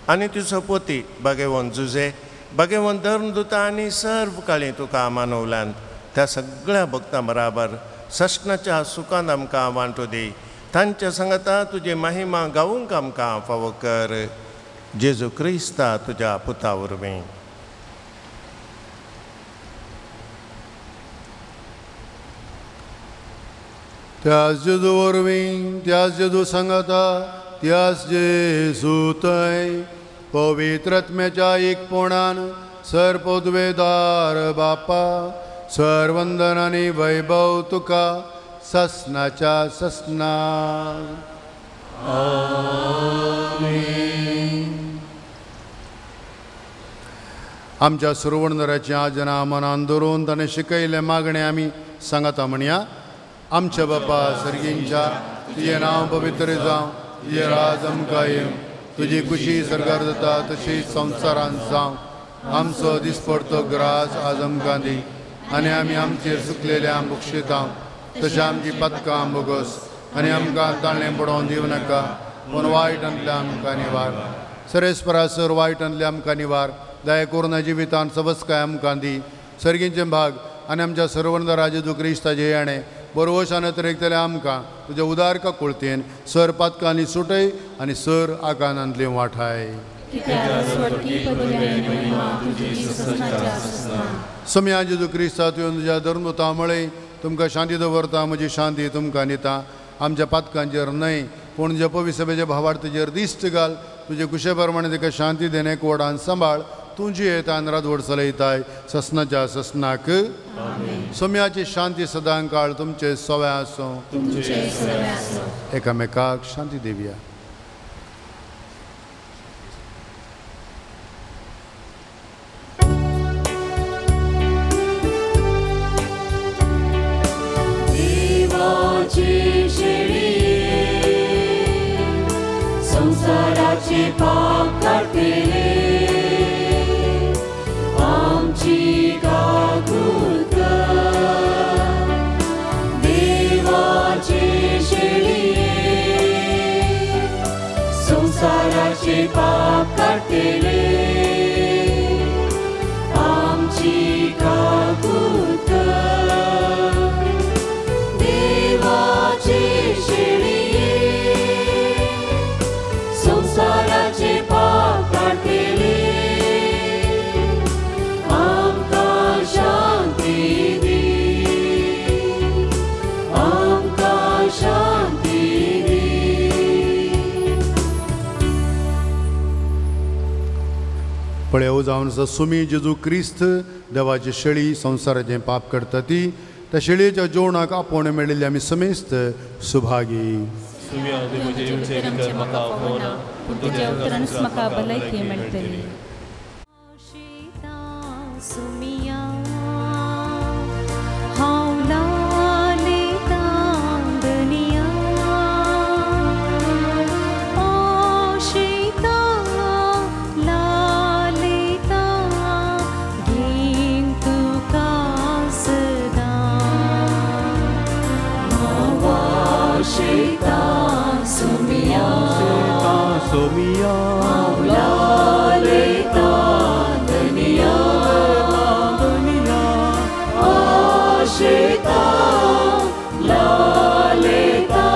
आनी तुजो पोती बागेवन जुजे बागेवन धर्म दुता आनी सर्व काळी तुका मानवल्यान त्या सगळ्या भक्तां बराबर सस्नाच्या सुखान आमकां वांटू दी. तांच्या सांगाता तुजी महिमा गावूंक आमकां फावो कर. जेजू क्रिस्ता तुज्या पुता वरवीं. त्याच जेजू वरवीं, त्याच जेजू सांगाता, त्याच जेजू थंय पवित्र आत्म्याच्या एकपणान सर पदवेदार बापा सर वंदन आनी वैभव तुका ससनाच्या ससना. आमच्या सुरवणदराची आजना मनान धरून ताणें शिकयल्लें मागणें आमी सांगाता म्हणया. आमच्या बापा सर्गींच्या, तुजें नांव पवित्र जावं, तुजें राज आमकां येवं, तुजी खुशी सरकार जाता तशी संवसारांत जावं. आमचो दिसपडतो ग्रास आज आमकां दी आनी आमी आमचेर सुकलेल्या बक्षितां तशें आमची पदकां बोगस आनी आमकां ताळें पडोवन दिवं नाका, पूण वायटांतल्या आमकां निवार. सरेस्परासर वायटांतल्या आमकां निवार. दया करून जिवितान सवस्काय आमकां दी. सर्गींचे भाग आनी आमच्या सर्वंदरा जेजू क्रिस्ताचे याणें बरवशान तर आमकां तुज्या उदार काकुळतेन सर पातकांनी सुटय आनी सर आकानांतली वाठाय. सम्या जेजू क्रिस्ता तुवें तुज्या धर्मता म्हळें तुमकां शांती दवरता, म्हजी शांती तुमकां दिता. आमच्या पातकांचेर न्हय पूण ज्या पविसभेच्या भावार्थेचेर दिश्ट घाल. तुजे कुशे प्रमाणे ताका शांती देणे कोडान सांबाळ. तुजी येतान रातवड चलयताय ससनाच्या ससनाक. सोम्याची शांती सदां काळ तुमचे सव्या आसूं. एकामेकाक शांती दिवया. संसाराचे पाप काडटले आमची काकूत कर. देवाचे शेळये संसाराचे पाप काडटले आमची काकूत कर. देवाचे शेळये संसाराचे पाप काडटले आमकां शांती दी, आमकां शांती दी. पळय जावन आसा सुमी जेजू क्रिस्त देवाची शेळी संवसाराचें पाप करता ती त्या शेळयेच्या जेवणाक आपोवणें मेळिल्ली आमी समेस्त सुभागी. Lalita, la leta,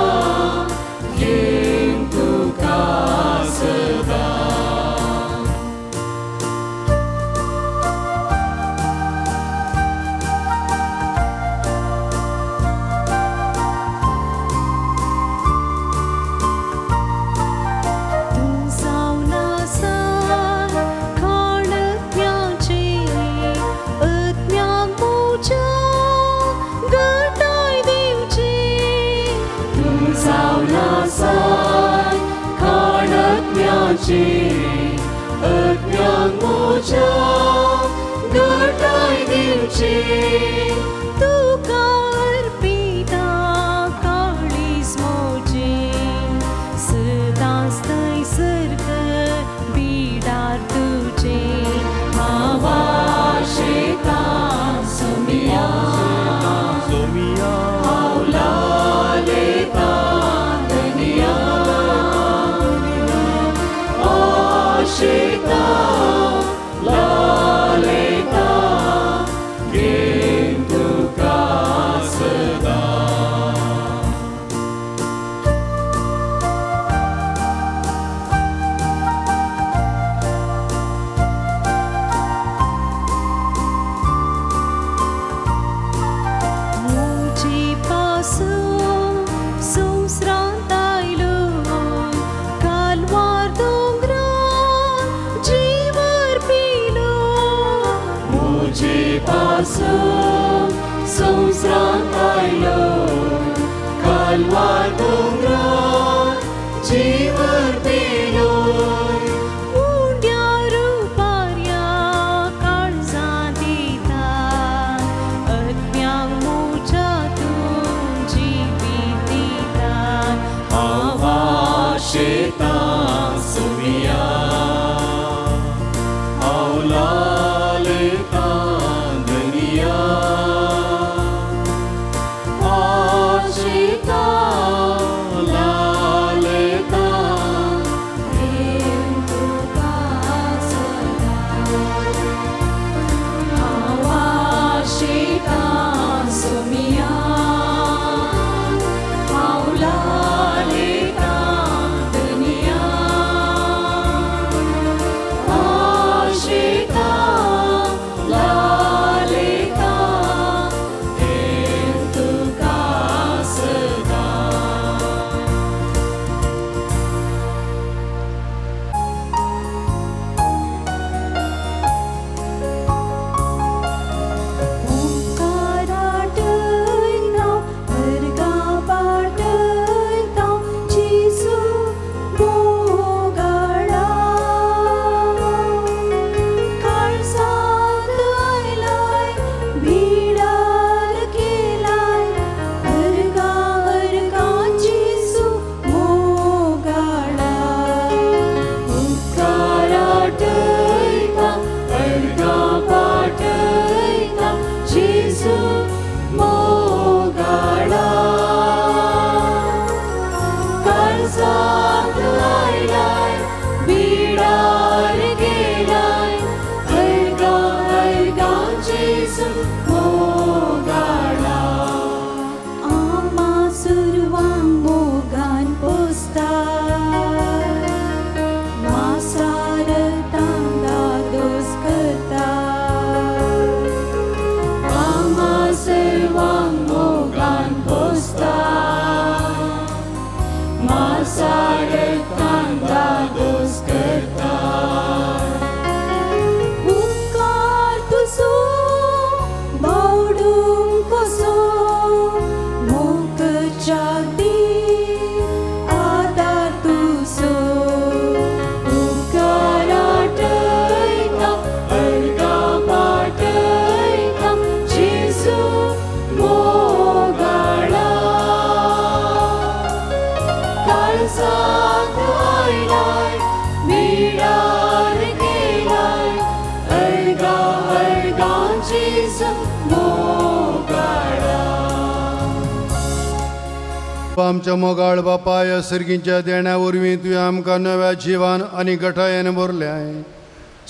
आमच्या मोगाळ बापाय सर्गींच्या देण्या वरवीं तुवें आमकां नव्या जिवान आनी गठायेन भरल्याय.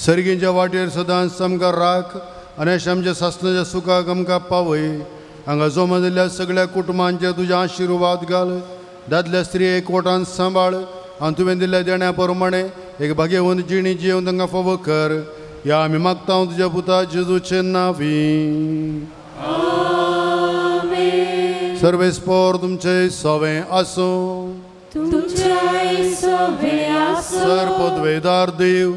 सर्गींच्या वाटेर सदांच आमकां राख आनी अशें आमच्या सासणाच्या सुखाक आमकां पावय. हांगा जमा जाल्ल्या सगळ्या कुटुंबांचेर तुज्या आशिर्वाद घाल. दादल्या स्त्री एकवटान सांबाळ आनी तुवें दिल्ल्या देण्या प्रमाणे एक भाग्यवंत जिणी जिवन तांकां फावो कर. ह्या आमी मागता तुज्या पुता जेजूचे नांवी. सर्वेस्पोर तुमचे सवे आसूं. सर पदवेदार देव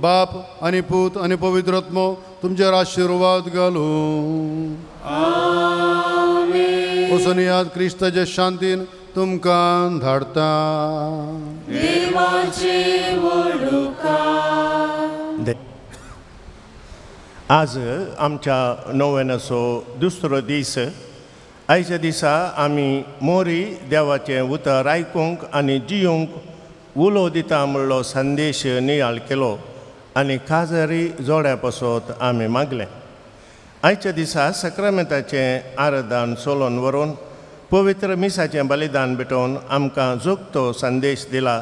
बाप आनी पूत आनी पवित्र आत्मो तुमचेर आशिर्वाद घालूं. वचून याद क्रिस्ताचे शांतीन तुमकां धाडता. आज आमच्या नोवेनाचो दुसरो दीस. आयच्या दिसा आमी मोरी देवाचें उतर आयकूंक आनी जियोंक उलो दिता म्हणलो संदेश नियाळ केलो आनी खाजरी जोड्या पासत आमी मागलें. आयच्या दिसा सक्रामेंताचें आराधन सोलोन व्हरून पवित्र मिसाचें बलिदान भेटोवन आमकां जोगतो संदेश दिला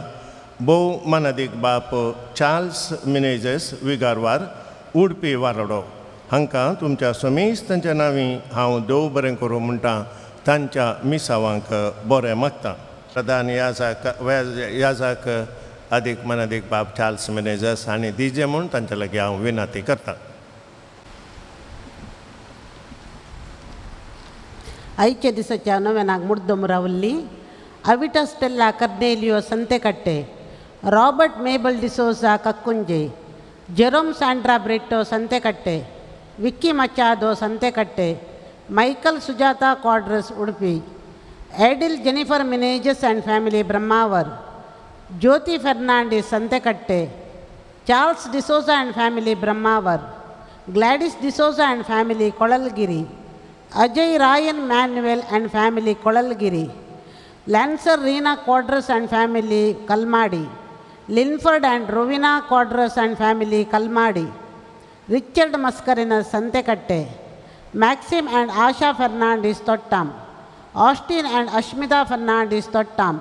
भोव मानादीक बाप चार्ल्स मिनेजस विगारवार उडपी वारडो हांकां तुमच्या समेस्त तांच्या नांवी हांव देव बरें करूं म्हणटा. तांच्या मिसावांक बरें मागता. प्रधान याजाक आदीक मनादीक बाब चार्ल्स मिनेजस हांणी दिजे म्हूण तांच्या लागीं हांव विनंती करता. आयच्या दिसाच्या नव्यानाक मुड्डम रावल्ली Avita Stella Cornelio Santhekatte, Robert Mabel D'Souza Kakkunje, Jerome Sandra Britto Santhekatte, Vicky Machado Santhekatte, Michael Sujatha Quadros Udupi, Adil Jennifer Menezes and family Brahmavar, Jyothi Fernandes Santhekatte, Charles D'Souza and family Brahmavar, Gladys D'Souza and family Kolalgiri, Ajay Rayan Manuel and family Kolalgiri, Lancer Reena Quadros and family Kalmadi, Linford and Rowena Quadros and family Kalmadi, Richard Mascarenhas Santhekatte, Maxim and Asha Fernandes Thottam, Austin and Ashmita Fernandes Thottam,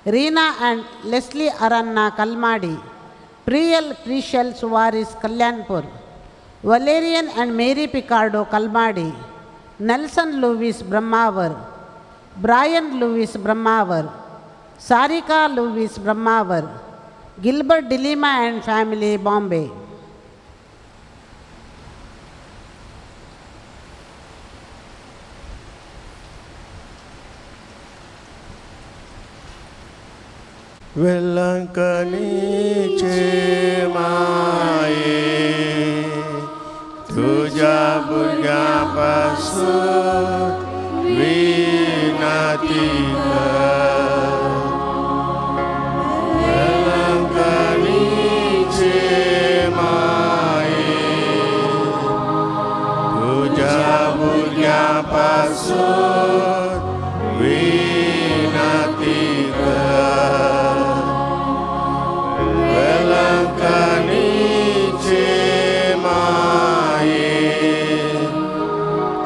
Reena and Leslie Aranna Kalmadi, Priyal Prishal Suvaris Kalyanpur, Valerian and Mary Picardo Kalmadi, Nelson Lewis Brahmavar, Brian Lewis Brahmavar, Sarika Lewis Brahmavar, Gilbert Dilima and family Bombay. वेलंकनीचे माये तुझ्या भुरग्यापासून विनंती कर. वेलंकनीचे माये तुझ्या भुरग्यापासून विनंती कर. वेलंकनीचे माये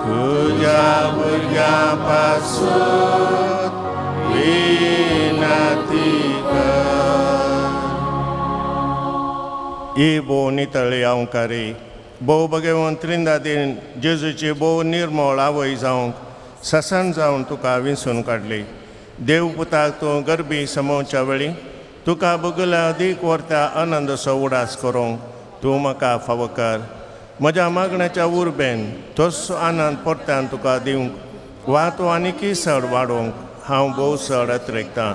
तुझ्या भुरग्यापासून विनंती कर. ही भोव नितळी अंकारी भोव भगवंत त्रिंदादीन जेजूची भोव निर्मळ आवय जावंक ससन जावन तुका विंचून काडली. देव पुताक तूं गरबी समोवच्या वेळी तुका बगल्या अदीक व्हरत्या आनंदाचो उडास करूंक तूं म्हाका फावो कर. म्हज्या मागण्याच्या उर्बेन तोच आनंद परत्यान तुका दिवंक वा तूं आनीकय चड वाडोवंक हांव भोव चड अत्रेकतां.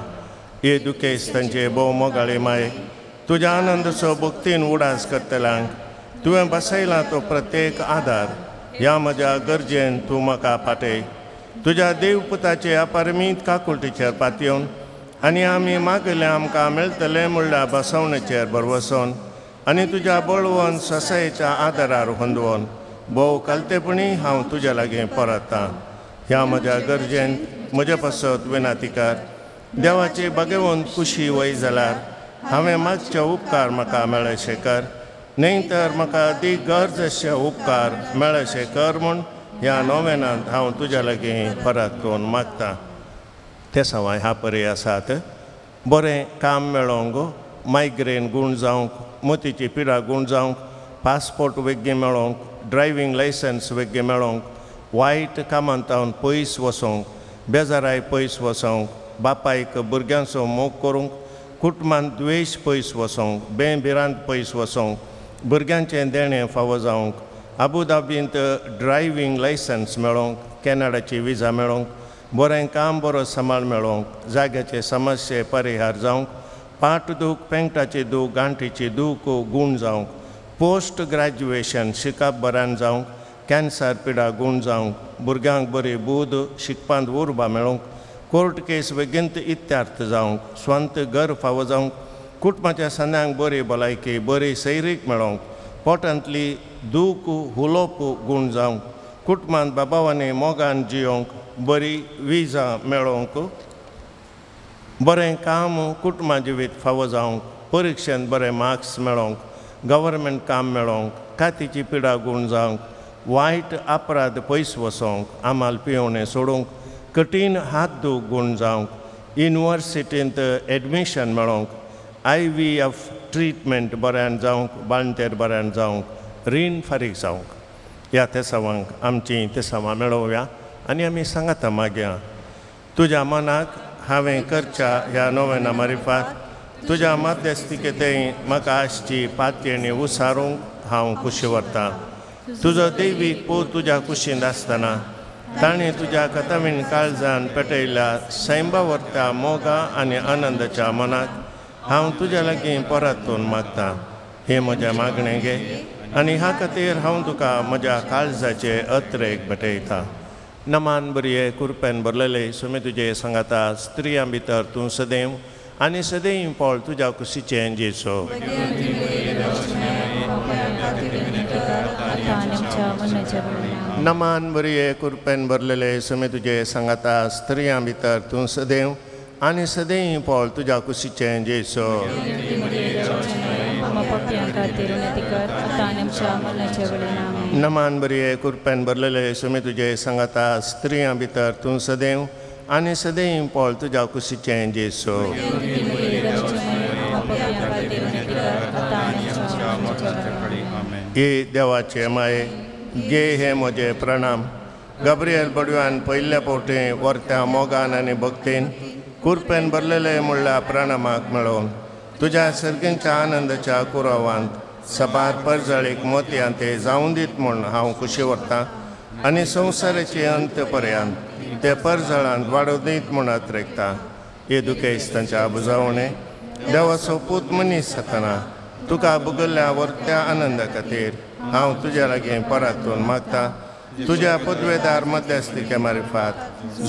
हे दुखेस तांचे भोव मोगाळी माय तुज्या आनंदाचो भक्तीन उडास करतल्यांक तुवें बसयला तो प्रत्येक आदार ह्या म्हज्या गरजेन तूं म्हाका पाटय. तुज्या देवपुताचे अपरिमीत काकुळटीचेर पातयेवन आनी आमी मागयलें आमकां मेळटलें म्हणल्यार बसवणेचेर भरवसोन आनी तुज्या बळवंत ससायेच्या आदारार होंदवन भोव कालतेपणी हांव तुज्या लागीं परतां. ह्या म्हज्या गरजेन म्हज्या पासत विनंती कर. देवाची भगवंत खुशी वय जाल्यार हांवें मागचे उपकार म्हाका मेळशे कर, न्हय तर म्हाका ती गरज अशे उपकार मेळशे कर म्हूण ह्या नोवेनांत हांव तुज्या लागीं परत करून मागतां. तेसांवां ह्या परी आसात. बरें काम मेळोंक, मायग्रेन गूण जावंक, मोतीची पिडा गूण जावंक, पासपोर्ट वेगळी मेळोंक, ड्रायव्हींग लायसन्स वेगळी मेळोंक, वायट कामांत पयस वचोंक, बेजाराय पयस वचोंक, बापायक भुरग्यांचो मोग करूंक, कुटुंबांत द्वेश पयस वचोंक, बेभिरांत पयस वचोंक, भुरग्यांचें देणें फावो जावंक, आबुधाबींत ड्रायव्हींग लायसन्स मेळोंक, कॅनडाची विजा मेळोंक, बरें काम बरो सांबाळ मेळोंक, जाग्याचे समस्ये परिहार जावंक, पाट दूख, पेंगटाची दूख, गांठीची दूख गूण जावंक, पोस्ट ग्रॅज्युएशन शिकप बऱ्यान जावंक, कॅन्सर पिडा गूण जावंक, भुरग्यांक बरी बूद शिकपांत उर्बा मेळोंक, कोर्ट केस बेगीन इत्यार्थ जावंक, स्वंत घर फावो जावंक, कुटुंबाच्या सन्यांक बरी भलायकी बरी सैरीक मेळोंक, पोटांतली दूख हुलोप गूण जावंक, कुटुंबांत बाबावांनी मोगान जियोंक, बरी विजा मेळोंक, बरें काम कुटुंबा जिवीत फावो जावंक, परिक्षेंत बरे मार्क्स मेळोंक, गव्हर्मेंट काम मेळोंक, कातीची पिडा गूण जावंक, वायट अपराध पयस वचोंक, आमाल पियोवणें सोडूंक, कठीण हात दूख गूण जावंक, युनिवर्सिटींत एडमिशन मेळोंक, IVF treatment बऱ्यान जावंक, बाळंतेर बऱ्यान जावंक, रीण फारीक जावंक. ह्या तेसावांक आमचीं तेसावां मेळोवया आनी आमी सांगाता मागया. तुज्या मनाक हांवें करच्या ह्या नोवेना मारिफात तुज्या मध्यस्थिकेंतय म्हाका आसची पातयेणी उसारूंक हांव खुशी व्हरतां. तुजो दैवीक पूत तुज्या कुशींत आसतना ताणें तुज्या कथावीण काळजान पेटयल्ल्या सैंबा व्हरत्या मोगा आनी आनंदाच्या मनाक हांव तुज्या लागीं परतून मागतां. हें म्हजें मागणें घे आनी ह्या खातीर हांव तुका म्हज्या काळजाचे अत्रेक भेटयतां. नमान बरये कुरपेन भरलेले सुमी तुजे सांगाता, स्त्रियां भितर तूं सदैव आनी सदैव पळ तुज्या कुशीचें जेसो. नमान बरये कुरपेन भरलेले सुमी तुजे सांगाता, स्त्रियां भितर तूं सदैव आनी सदैव पळ तुज्या कुशीचें जेसो. नमान बरये कुरपेन भरलेले सुमी तुजे सांगाता, स्त्रियां भितर तूं सदैव आनी सदैव पळ तुज्या कुशीचें जेसो. हे देवाचे माये गे हे म्हजे प्रणाम. गब्रियल बडव्यान पयल्या फावटी व्हरत्या मोगान आनी भक्तीन कुरपेन भरलेले म्हणल्या प्रणामाक मेळोवन तुज्या सर्गींच्या आनंदाच्या कुरावांत सबार परजळीक मोतयांत ते जावं दीत म्हूण हांव खुशी व्हरतां आनी संवसाराचे अंत पर्यंत ते परजळांत वाडोव दीत म्हूण अत्रेकता. हे दुखेस्तांच्या बुजावणे देवाचो पूत मनीस जातना तुका भुगल्ल्या व्हरत्या आनंदा खातीर हांव तुज्या लागीं परतून मागता. तुज्या पदवेदार मध्यस्थिके मारिफात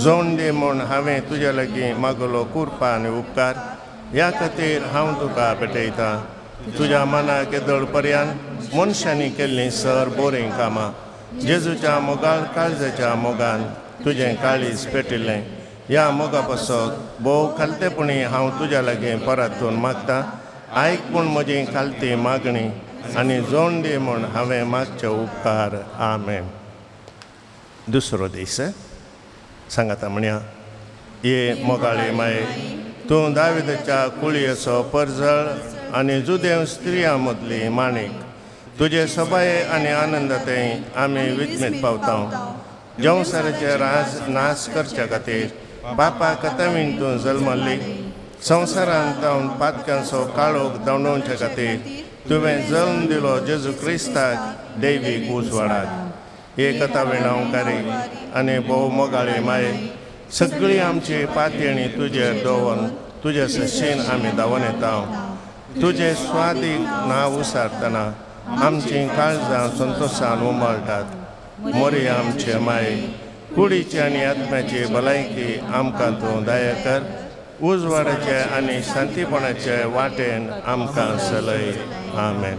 जोण दी म्हूण हांवें तुज्या लागीं मागलो कुरपा आनी उपकार ह्या खातीर हांव तुका भेटयतां. तुज्या मनाक येदोळ पर्यंत मनशांनी केल्लीं सर बोरीं कामां जेजूच्या मोगाळ काळजाच्या मोगान तुजें काळीज पेटिल्लें ह्या मोगा पासत भोव खालतेपणी हांव तुज्या लागीं परतून मागता. आयक पूण म्हजी खालती मागणी आनी जोण दी म्हूण हांवें मागचे उपकार. आमेन. दुसरो दीस सांगाता म्हणया. ये मोगाळे माये, तूं दाविदाच्या कुळयेचो परजळ आनी जुदेव स्त्रियां मदली माणीक, तुजे सबाये आनी आनंदांतय आमी विस्मीत पावता. जंवसाराचे राज नाश करच्या खातीर बापा कथावीन तूं जल्मल्ली, संवसारांत जावन पातक्यांचो काळोख दावणोवच्या खातीर तुवें जल्म दिलो जेजू क्रिस्ताक दैवीक उजवाडाक. हे कथावीण हांवकारी आनी भोव मोगाळे माये, सगळी आमची पातयेणी तुजेर दवरून तुजे सशीन आमी धांवन येता. तुजे स्वादीक नांव उसारतना आमचीं काळजां संतोशान उमळटात. मोरी आमचे माये, कुडीची आनी आत्म्याची भलायकी आमकां तूं दया कर. उजवाडाचे आनी शांतीपणाचे वाटेन आमकां सलय. आमेन.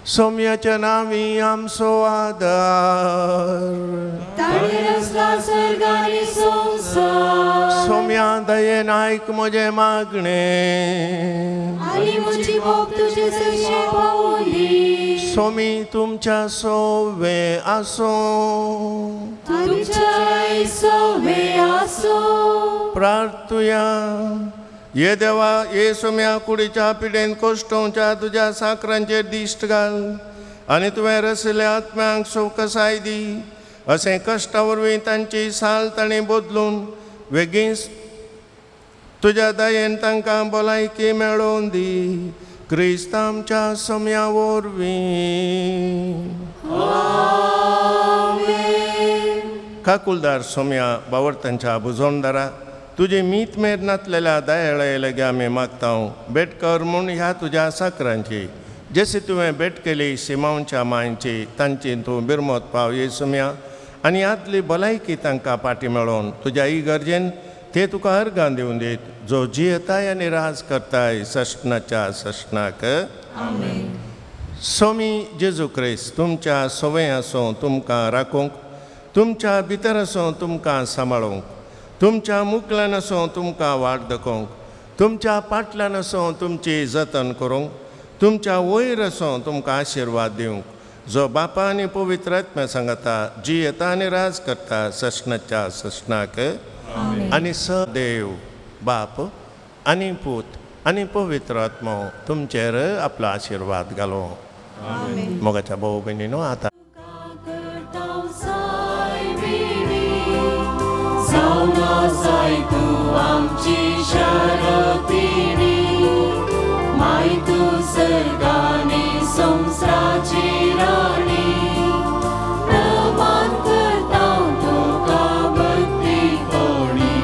सोम्याच्या नांवी आमचो आदार. सोम्या दयेन आयक म्हजें मागणें. सोमी तुमच्या सोवे आसूं. माय सोवे आसो. प्रार्थुया. ये देवा, ये सोम्या कुडीच्या पिडेन कोश्टोवच्या तुज्या साकरांचेर दिश्ट घाल आनी तुवें रसिल्ल्या आत्म्यांक सवकसाय दी. अशें कश्टा वरवीं तांची साल तांणी बदलून वेगींच तुज्या दयेन तांकां भलायकी मेळोवन दी. क्रिस्त आमच्या सोम्या वरवीं. काकुलदार सोम्या बावडतांच्या बुजोणदारा, तुजी मीत मेर नातलेल्या दयाळे लगे आमी मागता भेट कर म्हूण ह्या तुज्या साकरांची, जशी तुवें भेट केली सिमांवच्या मांयची, तांची तूं बिरमत पाव ये सोम्या, आनी आदली भलायकी तांकां पाटी मेळोवन तुज्या इगर्जेन ते तुका अर्गां दिवन दीत, जो जियेताय आनी राज करताय सश्णाच्या सश्णाक. सोमी जेजू क्रिस्त तुमच्या सवय आसूं तुमकां राखूंक, तुमच्या भितर आसूं तुमकां सांबाळूंक, तुमच्या मुकल्यान आसूं तुमकां वाट दाखोवंक, तुमच्या पाटल्यान आसूं तुमची जतन करूंक, तुमच्या वयर आसूं तुमकां आशिर्वाद दिवंक, जो बापा आनी पवित्र आत्म्या सांगता जियेता आनी राज करता सश्णाच्या सश्णाक. आनी स देव बाप आनी पूत आनी पवित्र आत्मो तुमचेर आपलो आशिर्वाद घालो. मोगाच्या भाऊ भयणीनो, आतां संसाराची राणी, नमन करता तुका भक्ती कोणी.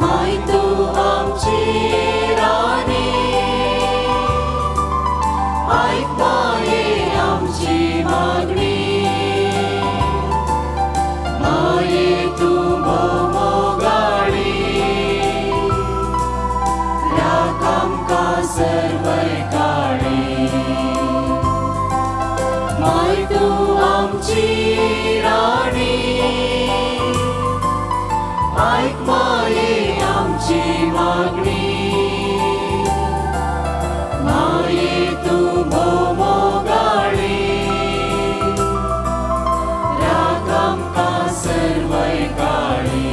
माय तूं आमची राणी, आयक माये आमची मागणी. माये तूं मोगाळी, राख आमकां सर्वय काळी. माय तूं आमची राणी, आयक माये आमची मागणी. माये तूं मोगाळी, राख आमकां सर्वय काळी.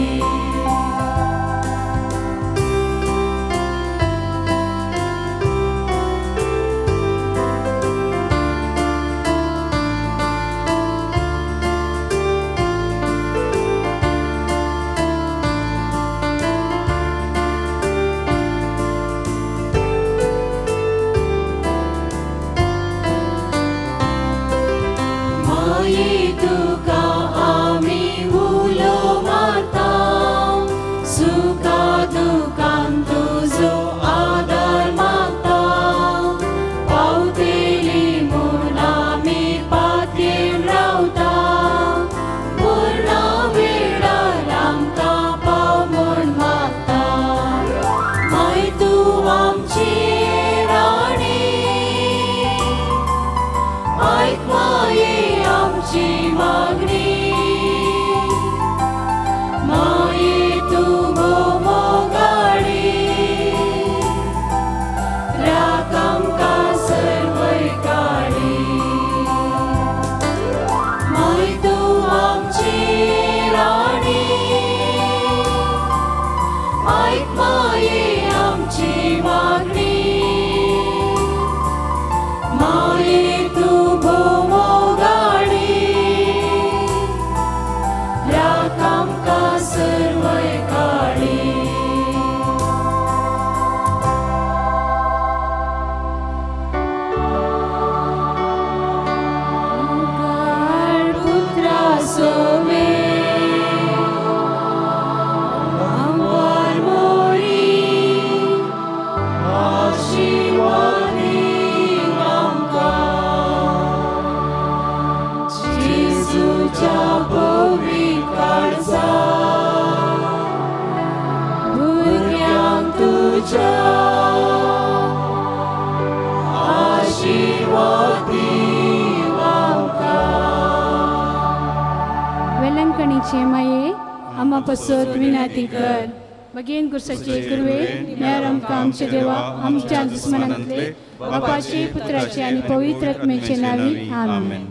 वेलंकणीचे माये आम्हा पसत विनाती कर. बगेन गुरसाचे कुरवे मेर आमकां आमचे देवा आमच्या दुस्मनांतले बापाचे पुत्राचे आनी पवित्र आत्म्याचे नांवी आमेन.